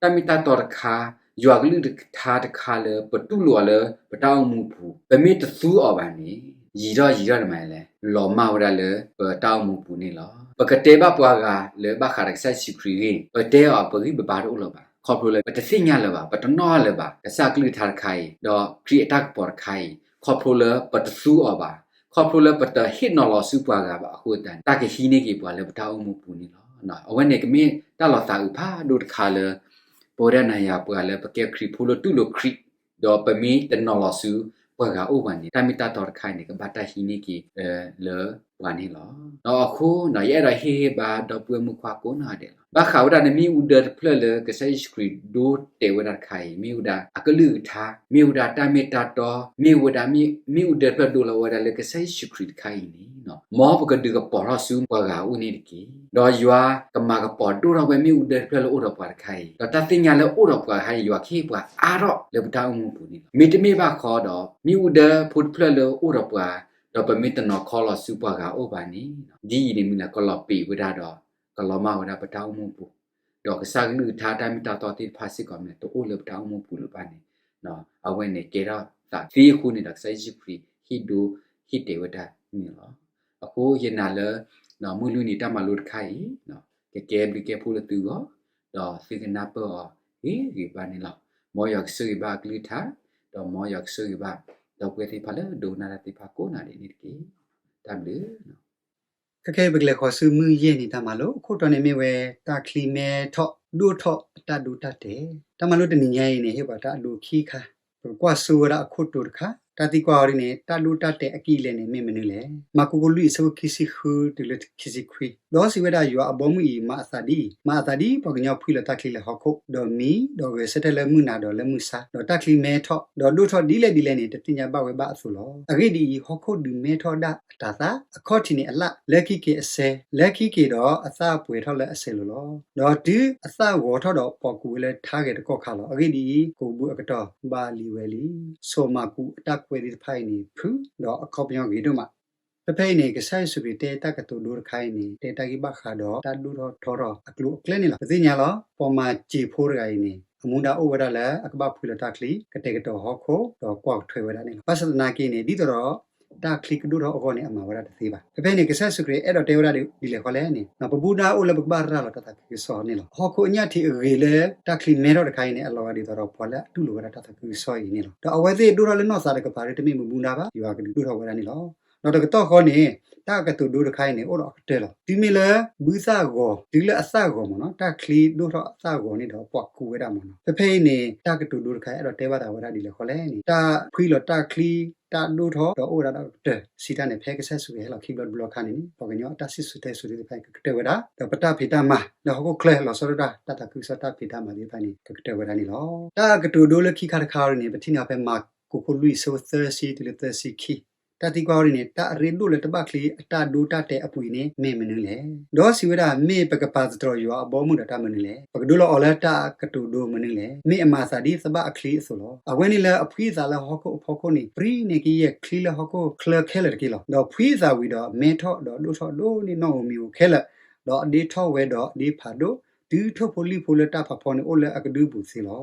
တၢ်မ့ၢ်တၢ်တီတခါ, ယွၤကလုၢ်ကထါတခါလၢပတူၢ်လိာ်အီၤလၢပတၢ်အိၣ်မူပူၤ, ပမ့ၢ်တသူအီၤဘၣ်န့ၣ် ယံာ်ထီၣ်ယံာ်ထီၣ်တမံၤလဲၣ်, လီၤမၢ်ဝဲဒၣ်လၢပတၢ်အိၣ်မူပူၤန့ၣ်လီၤ. ပကတဲဘၣ်ပှၤဂၤလၢဘၣ်ဃးဒီးကစၢ်ယ့ၣ်ၡူးခရံာ်ဂ့ၤ, ပတဲအီၤပဂံၢ်ပဘါတအိၣ်လၢၤဘၣ်, ခီဖျိလၢပတသ့ၣ်ညါလၢၤဘၣ်, ပတနီၣ်လၢၤဘၣ် ကစၢ်ကလုၢ်ကထါတခါအံၤ ဒီးခရံာ်အတၢ်ကပီၤတခါအံၤ, ခီဖျိလၢပတသူအီၤဘၣ်, ခီဖျိလၢပတဟ့ၣ်နီၤလီၤဆူပှၤဂၤဘၣ်အဃိသတးန့ၣ် တၢ်ကဟံးန့ၢ်က့ၤပှၤလၢပတၢ်အိၣ်မူပူၤန့ၣ်လီၤ. အဝဲန့ၣ်ကမ့ၢ်တၢ်လီၤသးအုးဖးဒိၣ်တခါလၢ ပဝဲဒၣ်နၤယၤပှၤလၢပကဲခရံာ်ဖိလၢတူၢ်လိာ်ခရံာ်, ဒီးပမ့ၢ်တနီၤလီၤဆူပှၤဂၤအအိၣ်ဘၣ်န့ၣ် တၢ်မ့ၢ်တၢ်တီတခါအံၤန့ၣ် ကဘၣ်တၢ်ဟံးန့ၢ်က့ၤလၢပှၤန့ၣ်လီၤ. ဒီးအဃိ ယအဲၣ်ဒိးဟ့ၣ်ဂံၢ်ဘါဒီပုၢ်ဝဲၢ်မုၣ်ခွါကိးနီၢ်ဂၤဒဲးလီၤ. ဘၣ်ဃးဝဲဒၣ်နမ့ၣ်အူဒၢတဖျၢၣ်လၢကစၢ်ယ့ၣ်ၡူးခရံာ်ဒိတဲာ်ဝဲဒၣ်တခါအံၤ မ့ၢ်ဝဲဒၣ်အကလုၢ်ကထါ, မ့ၢ်ဝဲဒၣ်တၢ်မ့ၢ်တၢ်တီ, မ့ၢ်ဝဲဒၣ်မ့ၣ်အူဒၢတဖျၢၣ်ဒိလီၤဝဲဒၣ်လၢကစၢ်ယ့ၣ်ၡူးခရံာ်တခါအံၤန့ၣ် မ်ပကဒုးကပီၤထီၣ်ဆူပှၤဂၤအအိၣ်န့ၣ်တက့ၢ်. ဒီးယွၤကမၤကပီၤဒိၣ်ထီၣ်ဝဲမ့ၣ်အူဒၢတဖျၢၣ်လၢအိၣ်ဒီးပှၤတခါအံၤ, ဒီးတၢ်သ့ၣ်ညါလၢအိၣ်ဒီးပှၤတခါအံၤ ယွၤကဟ့ၣ်ပှၤအါထီၣ်လၢပတၢ်အိၣ်မူပူၤန့ၣ်လီၤ. မ့တမ့ၢ်ဘၣ်ဃီဒီး မ့ၣ်အူဒၢဖိတဖျၢၣ်လၢအိၣ်ဒီးပှၤ, ဒီးပမ့ၢ်တနီၤခီလီၤဆူပှၤဂၤအအိၣ်ဘၣ်န့ၣ် ဒ်အံၤန့ၣ်မ့ၢ်လၢကလီၤပံာ်ဝဲဒၣ်ဒီး ကလီၤမၢ်ဝဲဒၣ်ပတၢ်အိၣ်မူပူၤ, ဒီးကစၢ်ကလုၢ်ကထါတၢ်မ့ၢ်တၢ်တီသ့ၣ်တဖၣ်စ့ၢ်ကီးမ့ၢ်တအိၣ်လၢပတၢ်အိၣ်မူပူၤလၢၤဘၣ်န့ၣ် အဝဲန့ၣ်ကဲထီၣ်သးသ့အဃိန့ၣ်ဒီး ကစၢ်ယ့ၣ်ၡူးခရံာ်ဟ့ၣ်ဒိဟ့ၣ်တဲာ်ဝဲဒၣ်န့ၣ်လီၤ. အဃိယနာ်လၢ မုၢ်လွံၢ်နံၤတၢ်မၤလိတခါအံၤ ကကဲဘျုးကဲဖှိၣ်လၢသုဂီၢ်, ဒီးသုကနၢ်ပၢၢ်အီၤဂ့ၤဂ့ၤဘၣ်န့ၣ်လီၤ. မ်ယွၤကဆိၣ်ဂ့ၤဘၣ်အကလုၢ်ကထါ, ဒီးမ်ယွၤကဆိၣ်ဂ့ၤဘၣ် ဒီပုၢ်ဝဲၢ်သ့ၣ်တဖၣ်လၢဒိကနၣ်တၢ်သ့ၣ်တဖၣ်ကိးဂၤဒဲးန့ၣ်တက့ၢ်. တၢ်ဘျုး ခဲကနံၣ်အံၤ ပကလဲၤဃီၤဆူမုၢ်ယဲၢ်နံၤတၢ်မၤလိ, အခိၣ်တီန့ၣ်မ့ၢ်ဝဲ တၢ်ချံမဲထီၣ်ဒိၣ်ထီၣ်အတၢ်ဒိတၢ်တဲာ်. တၢ်မၤလိတနံၤညါအံၤန့ၣ် ဟ့ၣ်ပှၤတၢ်အဒိခံခါ, ပကကွၢ်စိဝဲဒၣ်အခိၣ်တီတခါ, တၢ်သံကွၢ်အီၤဒ်န့ၣ် တၢ်ဒိတၢ်တဲာ်အကံၢ်အလဲန့ၣ် မ့ၢ်မနုၤလဲၣ်. မၢ်ကူး လွံၢ် အဆၢဖိခံဆံဃုတုၤလၢခံဆံခွံ, ဒီးစံးဝဲဒၣ်, ယွၤအဘီမုၢ်အံၤ မၤအသးဒ်အံၤ, မၤအသးဒ်ပှၤကညီဖှံလီၤတၢ်ချံလၢဟီၣ်ခိၣ်, ဒီးမံ, ဒီးဂဲၤဆၢထၢၣ်လၢမုၢ်နၤဒီးလၢမုၢ်ဆါ, ဒီးတၢ်ချံမဲထီၣ်, ဒီးဒိၣ်ထီၣ်ဒ်လဲၣ်ဒ်လဲၣ်န့ၣ် တသ့ၣ်ညါဘၣ်ဝဲဘၣ်အသိးလီၤ. အဂ့ၢ်ဒ်အံၤ, ဟီၣ်ခိၣ်ဒုးမဲထီၣ်ဒၣ်အတၤသၣ်, အခီၣ်ထံးန့ၣ်အလၣ်, လၢခံက့ၤအစဲ, လၢခံက့ၤဒီးအသၣ်ပှဲၤထီၣ်လၢအစဲလိၤလီၤ. ဒီးတုၤအသၣ်ဂီၤထီၣ်ဒီးပိာ်ကူးဝဲလၢထါဂဲၤတကီၢ်ခါလီၤ. အဂ့ၢ်ဒ်အံၤ, ကိးဘုအကတီၢ်ဘၣ်လံဝဲလံ. စီၤမၢ်ကူးအတၢ်ကွဲးသ့ၣ်တဖၣ်အံၤန့ၣ် ဖုၣ်ဒီးအခီပညီဂ့ၤဒိၣ်မး. ဖဲဖဲအံၤန့ၣ် ကစၢ်ယ့ၣ်ၡူးခရံာ်တဲတၢ်ကတိၤဒိတခါအံၤန့ၣ် တဲတၢ်ဂ့ၢ်ဘၣ်ဃးဒီးတၢ်ဒိၣ်ထီၣ်ထီထီၣ်အကျိၤအကျဲန့ၣ်လီၤ. ပသ့ၣ်ညါလီၤ. ပှၤမၤစၢၤဖိတဂၤအံၤန့ၣ် အမူဒါအိၣ်ဝဲဒၣ်လၢအကဘၣ်ဖှံလီၤတၢ်ချံ, ကတဲာ်ကတီၤဟီၣ်ခိၣ်, ဒီးကွၢ်ကထွဲဝဲဒၣ်န့ၣ်လီၤ. ဘၣ်ဆၣ်သနာ်က့န့ၣ် ဒ်သိးဒီး တၢ်ချံကဒိၣ်ထီၣ်အဂီၢ်န့ၣ် အမၤဝဲဒၣ်တသ့ဘၣ်. ဖဲဖဲန့ၣ် ကစၢ်ယ့ၣ်ၡူးခရံာ်အဲၣ်ဒိးတဲဝဲဒၣ်ဒ်လဲၣ်ဃီလဲၣ်န့ၣ် ပဘူၣ်ဒါအိၣ်လၢပကဘၣ်ရၤလီၤတၢ်သးခုကစီၣ်န့ၣ်လီၤ. ဟီၣ်ခိၣ်အညၣ်ထံးအဂ့ၤလၢတၢ်ချံမဲထီၣ်တခါအံၤန့ၣ် အလီၤဂာ်ဒ်သိးဒီးပှၤလၢအတူၢ်လိာ်ဝဲဒၣ်တၢ်သးခုကစီၣ်အံၤန့ၣ်လီၤ. ဒီးအဝဲသ့ၣ်ဒိၣ်ထီၣ်လၢနီၢ်သးတကပၤဒီး တမ့ၢ်ပဘူၣ်ဒါဘၣ်, ယွၤကဒုးဒိၣ်ထီၣ်ဝဲဒၣ်န့ၣ်လီၤ. ဒီးတကတီၢ်ဃီန့ၣ် တၢ်ကတိၤဒိတခါအံၤန့ၣ် အိၣ်ဒီးအကတၢၢ်လီၤ. တုၤမ့ၢ်လၢ ဘုသၣ်ဂီၤ, တုၤလၢအသၣ်ဂီၤမ့ၢ်နီၤ, တၢ်ချံဒိၣ်ထီၣ်အသၣ်ဂီၤန့ၣ်ဒီး ပှၤကူးဝဲဒၣ်မ့ၢ်နီၤ. ဖဲဖဲအံၤန့ၣ် တၢ်ကတိၤဒိတခါ အဲၣ်ဒိးတဲဘၣ်သးဝဲဒၣ်ဒ်လဲၣ်ဃီလဲၣ်န့ၣ်, တၢ်ဖှံလီၤတၢ်ချံ တၢ်ဒိၣ်ထီၣ် ဒီးအိၣ်ဝဲဒၣ်ဒီးအကတၢၢ် စံးတၢ်န့ၣ် ဖဲကစၢ်ယ့ၣ်ၡူးခရံာ်ဟဲလီၤခံဘျီတဘျီခါန့ၣ်န့ၣ် ပှၤကညီအတၢ်စံၣ်စိၤတဲစိၤသ့ၣ်တဖၣ်န့ၣ် ကကတၢၢ်ဝဲဒၣ်, ဒီးပတၢ်ဖံးတၢ်မၤလၢဟီၣ်ခိၣ်ချၢလီၤဆီဒၣ်တၢ် တၢ်သးခုကစီၣ်တၢ်ဖံးတၢ်မၤသ့ၣ်တဖၣ်န့ၣ် ကကတၢၢ်ဝဲဒၣ်န့ၣ်လီၤ. တၢ်ကတိၤဒိလၢခံခါတခါအံၤန့ၣ် ပထံၣ်န့ၢ်အီၤဖဲမၢ်ကူးခိၣ်လွံၢ်ဆၢဖိသၢဆံတုၤလၢသၢဆံခံ, တၢ်သံကွၢ်အံၤန့ၣ် တၢ်အရ့ဒိၣ်လၢတဘၣ်ချံအတၢ်ဒိတၢ်တဲာ်အပူၤအံၤန့ၣ် မ့ၢ်မနုၤလဲၣ်. ဒီးစံးဝဲဒၣ်, မ့ၢ်ပကပာ်သတြီၤယွၤအဘီအမုၢ်ဒီးတၢ်မနုၤလဲၣ်. ပကဒိလီၤအီၤလၢတၢ်ကတိၤဒိမနုၤလဲၣ်. မ့ၢ်အမၤအသးဒ်သဘၣ်အချံအသိးလီၤ. အဝဲန့ၣ်လၢအဖှံအသးလၢဟီၣ်ခိၣ်အဖီခိၣ်န့ၣ် ပြံန့ၢ်ကယဲၢ်ချံလၢဟီၣ်ခိၣ်ချၢခဲလၢာ်တက့ၢ်လီၤ. ဒီးဖှံအသးဝံၤဒီးမဲထီၣ်ဒီးဒိၣ်ထီၣ်ဒိၣ်န့ၢ်နီၣ်ဧိၤမံၤဧိၤခဲလၢာ်, ဒီးအဒ့ထီၣ်ဝဲဒီးအဒ့ဖးဒိၣ်, တုၤထိၣ်ဖိလံၣ်ဖိလၢတၢ်ဖးဖီန့ၣ်အိၣ်လၢအကဒုပူၤသ့လီၤ.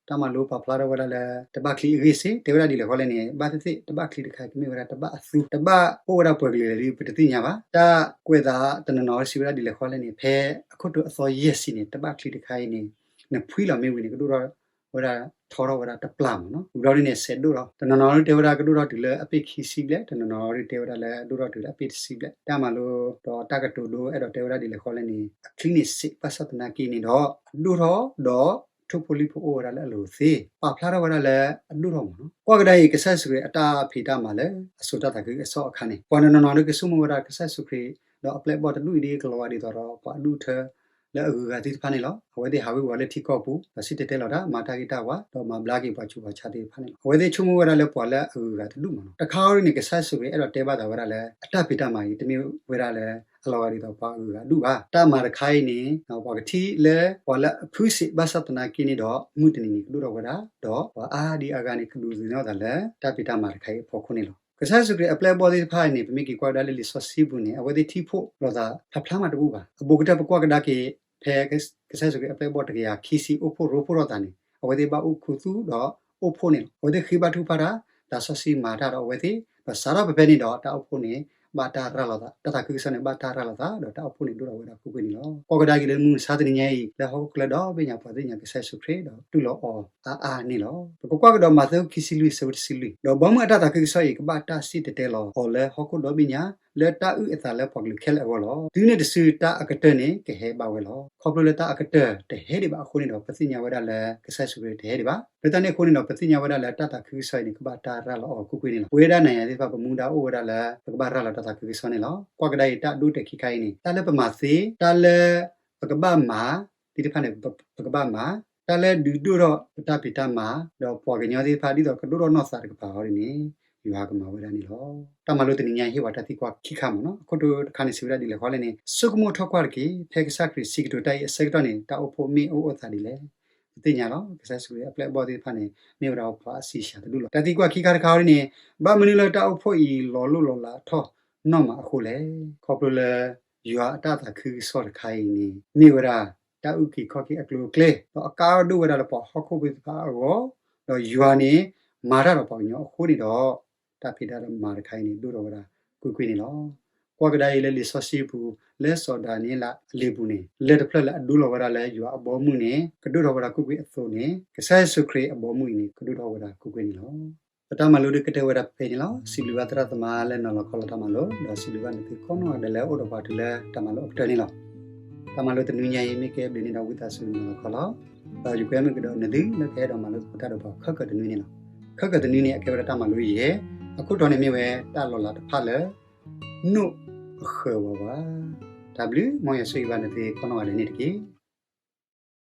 တၢ်မၤလိပာ်ဖျါထီၣ်ဝဲဒၣ်လၢ တဘၣ်ချံအဂ့ၢ်စ့ၢ်, တဲဝဲဒၣ်ဒ်လဲၣ်ဃီလဲၣ်န့ၣ် ဘၣ်သ့ၣ်သ့ၣ် တဘၣ်ချံတခါအံၤ ကမ့ၢ်ဝဲဒၣ်တဘၣ်အသူ, တဘၣ်အိၣ်ဝဲဒၣ်ပှဲၤကလုာ်လဲၣ်ဒီး ပတသ့ၣ်ညါဘၣ်. တၢ်ကွဲးသးတနီၤနီၤစံးဝဲဒၣ်ဒ်လဲၣ်ဃီလဲၣ်န့ၣ် ဖဲအခိၣ်တိၤအသီယဲၢ်ဆံန့ၣ် တဘၣ်ချံတခါအံၤန့ၣ် နဖှံလီၤမ့ၢ်ဝံၤန့ၣ် ကဒိၣ်ထီၣ်ဝဲဒၣ် ထီထီၣ်ဝဲဒၣ်တပျၢ်မ့ၢ်နီၤ, ဝံၤဘျီဒ်န့ၣ် စဲးဒိၣ်ထီၣ်, တနီၤနီၤဒ်တဲဝဲဒၣ်ကဒိၣ်ထီၣ်တုၤလၢအပ့ၢ်ခံဆံဘျဲၣ်, တနီၤနီၤဒ်တဲဝဲဒၣ်လၢဒိၣ်ထီၣ်တုၤလၢအပ့ၢ်တဆံဘျဲၣ်. တၢ်မၤလိဒီးတၢ်ကတိၤဒိအဲၣ်ဒိးတဲဝဲဒၣ်ဒ်လဲၣ်ဃီလဲၣ်န့ၣ် အချံန့ၣ်စဲးဘၣ်ဆၣ်သနာ်က့န့ၣ်ဒီး အဒိၣ်ထီၣ်ဒီး ထိၣ်ဖိလံၣ်ဖိအိၣ်ဝဲဒၣ်လၢအလိၤသ့, ပာ်ဖျါထီၣ်ဝဲဒၣ်လၢအဒိၣ်ထီၣ်မ့ၢ်နီၤ. ကွၢ်ကဒါအံၤ ကစၢ်ယ့ၣ်ၡူးခရံာ်အတၢ်ဖံးတၢ်မၤလၢအစိၤတၢ်သးခုကစီၣ်အခါန့ၣ် ပှၤတနီၤနီၤဒ်ကဆိကမိၣ်ဝဲဒၣ်ကစၢ်ယ့ၣ်ၡူးခရံာ် ဒီးအပျဲၢ်အဘီၣ်တဒူၣ်အံၤဒ်ကလီၤဂာ်ဒ်သိးဒီး ပှၤအဒူၣ်အထၢ လၢအဂုၤအဂၤသ့ၣ်တဖၣ်န့ၣ်လီၤ. အဝဲသ့ၣ်ဟးဝ့ၤဝီၤလၢထံကီၢ်ပူၤ ဒီးစံၣ်တဲၤတဲလီၤတၢ် မၤတၢ်ဂ့ၤတၢ်ဝါ ဒီးမၤဘျါက့ၤပှၤဆူးပှၤဆါသ့ၣ်တဖၣ်န့ၣ်လီၤ. အဝဲသ့ၣ်ဆိကမိၣ်ဝဲဒၣ်လၢပှၤလၢအဂုၤအဂၤတဒူၣ်မ့ၢ်နီၤ. တခါအံၤန့ၣ် ကစၢ်ယ့ၣ်ၡူးခရံာ်အဲၣ်ဒိးတဲဘၣ်သးဝဲဒၣ်လၢ အတၢ်ဖံးတၢ်မၤအံၤ တမ့ၢ်ဝဲဒၣ်လၢအလီၤဂာ်ဒ်သိးပှၤအဂုၤအဂၤတဒူၣ်ဘၣ်. တၢ်မၤတခါအံၤန့ၣ် ပှၤကထံၣ်လၢပှၤလၢအဖှံစဲးဘၣ်ဆၣ်သနာ်က့န့ၣ်ဒီး မုၢ်တနံၤန့ၣ်ကဒိၣ်ထီၣ်ဝဲဒၣ် ဒီးပှၤအါဒံအါဂၤန့ၣ် ကဒုးသ့ၣ်နီၣ်သးလၢတၢ်ဖံးတၢ်မၤတခါအံၤအဖီခိၣ်န့ၣ်လီၤ. ကစၢ်ယ့ၣ်ၡူးခရံာ်အပျဲၢ်အဘီၣ်သ့ၣ်တဖၣ်န့ၣ် ပမ့ၢ်က့ၤကွၢ်ကဒါလၢလံာ်စီဆှံပူၤန့ၣ် အဝဲသ့ၣ်ထံၣ်ဖှိၣ်လိာ်သးဖျါဖျါမးတဘူၣ်ဘၣ်. အဘူးကတၢၢ်ပကွၢ်ကဒါက့ၤ ဖဲကစၢ်ယ့ၣ်ၡူးခရံာ်အပျဲၢ်အဘီၣ်တကယၤခံဆံအိၣ်ဖှိၣ်ရိဖှိၣ်ထီၣ်သးန့ၣ် အဝဲသ့ၣ်ဘၣ်အိၣ်ခူသူၣ်ဒီးအိၣ်ဖှိၣ်န့ၣ်လီၤ. အဝဲသ့ၣ်ဃ့ဘါထုကဖၣ်တၢ်, သးစီဆှံမၤတၢ်ဒီးအဝဲသ့ၣ်, ဒီးစးထီၣ်ဖဲဖဲန့ၣ်ဒီးတၢ်အိၣ်ဖှိၣ်န့ၣ် ဘၣ်တၢ်ရၤလီၤသး, တၢ်သးခုကစီၣ်န့ၣ် ဘၣ်တၢ်ရၤလီၤသး ဒီးတၢ်အိၣ်ဖှိၣ်န့ၣ်ဒိၣ်ထီၣ်ဝဲဒၣ်ကွ့ၢ်ကွ့ၢ်န့ၣ်လီၤ. ကွၢ်ကဒါက့ၤလၢမုၢ်မဆါတနံၤညါအံၤ လၢဟီၣ်ခိၣ်ချၢဒီဘ့ၣ်ညါပှၤသ့ၣ်ညါကစၢ်ယ့ၣ်ၡူးခရံာ်ဒီးတူၢ်လိာ်အီၤအါအါန့ၣ်လီၤ. ပကကွၢ်ကဒီးမးသဲခိၣ်ခံဆံလွံၢ်ဆၢဖိတဆံလွံၢ်, ဒီးဘီမုၢ်အတၢ်သးခုကစီၣ်အံၤ ကဘၣ်တၢ်စံၣ်တဲၤတဲလီၤအီၤလၢဟီၣ်ခိၣ်ဒီဘ့ၣ်ညါ လၢတၢ်အုၣ်အသးလၢပှၤကလုာ်ခဲလၢာ်အဂီၢ်လီၤ. တုၤန့ၣ်တစုတၢ်အကတၢၢ်န့ၣ် ကဟဲဘၣ်ဝဲလီၤ. ခီဖျိလၢတၢ်အကတၢၢ်တဟဲဒံးဘၣ်အဃိန့ၣ်ဒီး ပသ့ၣ်ညါဝဲဒၣ်လၢကစၢ်ယ့ၣ်ၡူးခရံာ်တဟဲဒံးဘၣ်. လၢတၢ်န့ၣ်အဃိန့ၣ်ဒီး ပသ့ၣ်ညါဝဲဒၣ်လၢတၢ်သးခုကစီၣ်အံၤန့ၣ် ကဘၣ်တၢ်ရၤလီၤအီၤကွ့ၢ်ကွ့ၢ်န့ၣ်လီၤ. ပဝဲဒၣ်နၤယၤသ့ၣ်တဖၣ် ပမူဒါအိၣ်ဝဲဒၣ်လၢ ပကဘၣ်ရၤလီၤတၢ်သးခုကစီၣ်န့ၣ်လီၤ. ကွၢ်ကဒါအံၤတၢ်ဒိတဲာ်ခံခါအံၤန့ၣ် တၢ်လၢပမၤသ့, တၢ်လၢပကဘၣ်မၤသ့ၣ်တဖၣ်န့ၣ် ပကဘၣ်မၤ, တၢ်လၢဒုးဒိၣ်ထီၣ်ပတၢ်ဖံးတၢ်မၤ ဒီးပှၤကညီသ့ၣ်တဖၣ် ဒ်သိးကဒိၣ်ထီၣ်နီၢ်သးတကပၤအံၤန့ၣ် ယွၤကမၤဝဲဒၣ်န့ၣ်လီၤ. တၢ်မၤလိတနံၤညါအံၤဟ့ၣ်ဝဲတၢ်သံကွၢ်ခံခါမ့ၢ်နီၤ. အခိၣ်တီတခါန့ၣ် စံးဝဲဒၣ်ဒ်လဲၣ်ဃီလဲၣ်န့ၣ်, ဆိကမိၣ်ထီၣ်ကွၢ်တက့ၢ်, ဖဲကစၢ်ခရံာ်စံးကတိၤတၢ်အံၤအဆၢကတီၢ်န့ၣ် တၢ်အိၣ်ဖှိၣ်မ့ၢ်အိၣ်အိၣ်သးဒ်လဲၣ်. ပသ့ၣ်ညါလီၤ, ကစၢ်ယ့ၣ်ၡူးခရံာ်အပျဲၢ်အဘီၣ်သ့ၣ်တဖၣ်န့ၣ် မ့ၢ်ဝဲဒၣ်ပှၤအစံးစှၤတဒူၣ်လီၤ. တၢ်သံကွၢ်ခံခါတခါအံၤန့ၣ်, ဘၣ်မနုၤလၢတၢ်အိၣ်ဖှိၣ်အံၤလီၤလိၢ်လီၤလးထီၣ်နီၢ်မးအဃိလဲၣ်. ခီဖျိလၢယွၤအတၢ်သးခုကစီၣ်တခါအံၤန့ၣ် မ့ၢ်ဝဲဒၣ် တၢ်အုၣ်က့ၤခီၣ်က့ၤအကျိၤအကျဲ ဒီးအကါဒိၣ်ဝဲဒၣ်လၢပှၤဟီၣ်ခိၣ်ဖိသ့ၣ်တဖၣ်အဂီၢ်, ဒီးယွၤန့ၣ် မၤတၢ်ဒီးပှၤကညီအဃိန့ၣ်ဒီး တၢ်ဖံးတၢ်မၤတခါအံၤန့ၣ် ဒိၣ်ထီၣ်ဝဲဒၣ်ကွ့ၢ်ကွ့ၢ်န့ၣ်လီၤ. ကွၢ်ကဒါအံၤလၢလံာ်စီဆှံပူၤ လၢစီၤဒၤနံးယ့လးအလံာ်ပူၤန့ၣ် လၢၢ်တဖျၢၣ်လၢအဒိလီၤဝဲဒၣ်လၢယွၤအဘီအမုၢ်န့ၣ် ကဒိၣ်ထီၣ်ဝဲဒၣ်ကွ့ၢ်ကွ့ၢ်အသိးန့ၣ် ကစၢ်ယ့ၣ်ၡူးခရံာ်အဘီအမုၢ်အံၤန့ၣ် ကဒိၣ်ထီၣ်ဝဲဒၣ်ကွ့ၢ်ကွ့ၢ်န့ၣ်လီၤ. ပတၢ်မၤလိဒုးကတၢၢ်ဝဲဒၣ်ဖဲအံၤန့ၣ်လီၤ. စံးဘျုးဘၣ်သရၣ်သမါလၢနီၤလီၤခီလီၤတၢ်မၤလိ, ဒီးစံးဘျုးဘၣ်နသုကိးနီၢ်ဂၤဒဲးလၢအိၣ်ဒီးပှၤတုၤလၢတၢ်မၤလိအကတၢၢ်န့ၣ်လီၤ. တၢ်မၤလိတနွံညါအံၤ မ့ၢ်ကဲဘျုးန့ၢ်ဒီးဝံသးစူၤနီၤလီၤခီလီၤ, ဒီးယကွဲမုာ်ကဒီးနသုလၢကဟဲဒီးမၤလိသကိးတၢ်ဒီးပှၤခဲကတနွံန့ၣ်လီၤ. ခဲကတနွံန့ၣ် အကဲဝဲဒၣ်တၢ်မၤလိယဲၢ်, အခိၣ်တီန့ၣ်မ့ၢ်ဝဲ တၢ်လီၤလးတဖၣ်လၢ နိၣ်အဃၢၤဝးဝး. တၢ်ဘျုး မ်ယွၤဆိၣ်ဂ့ၤဘၣ်နသုကိးနီၢ်ဂၤဒဲးန့ၣ်တက့ၢ်.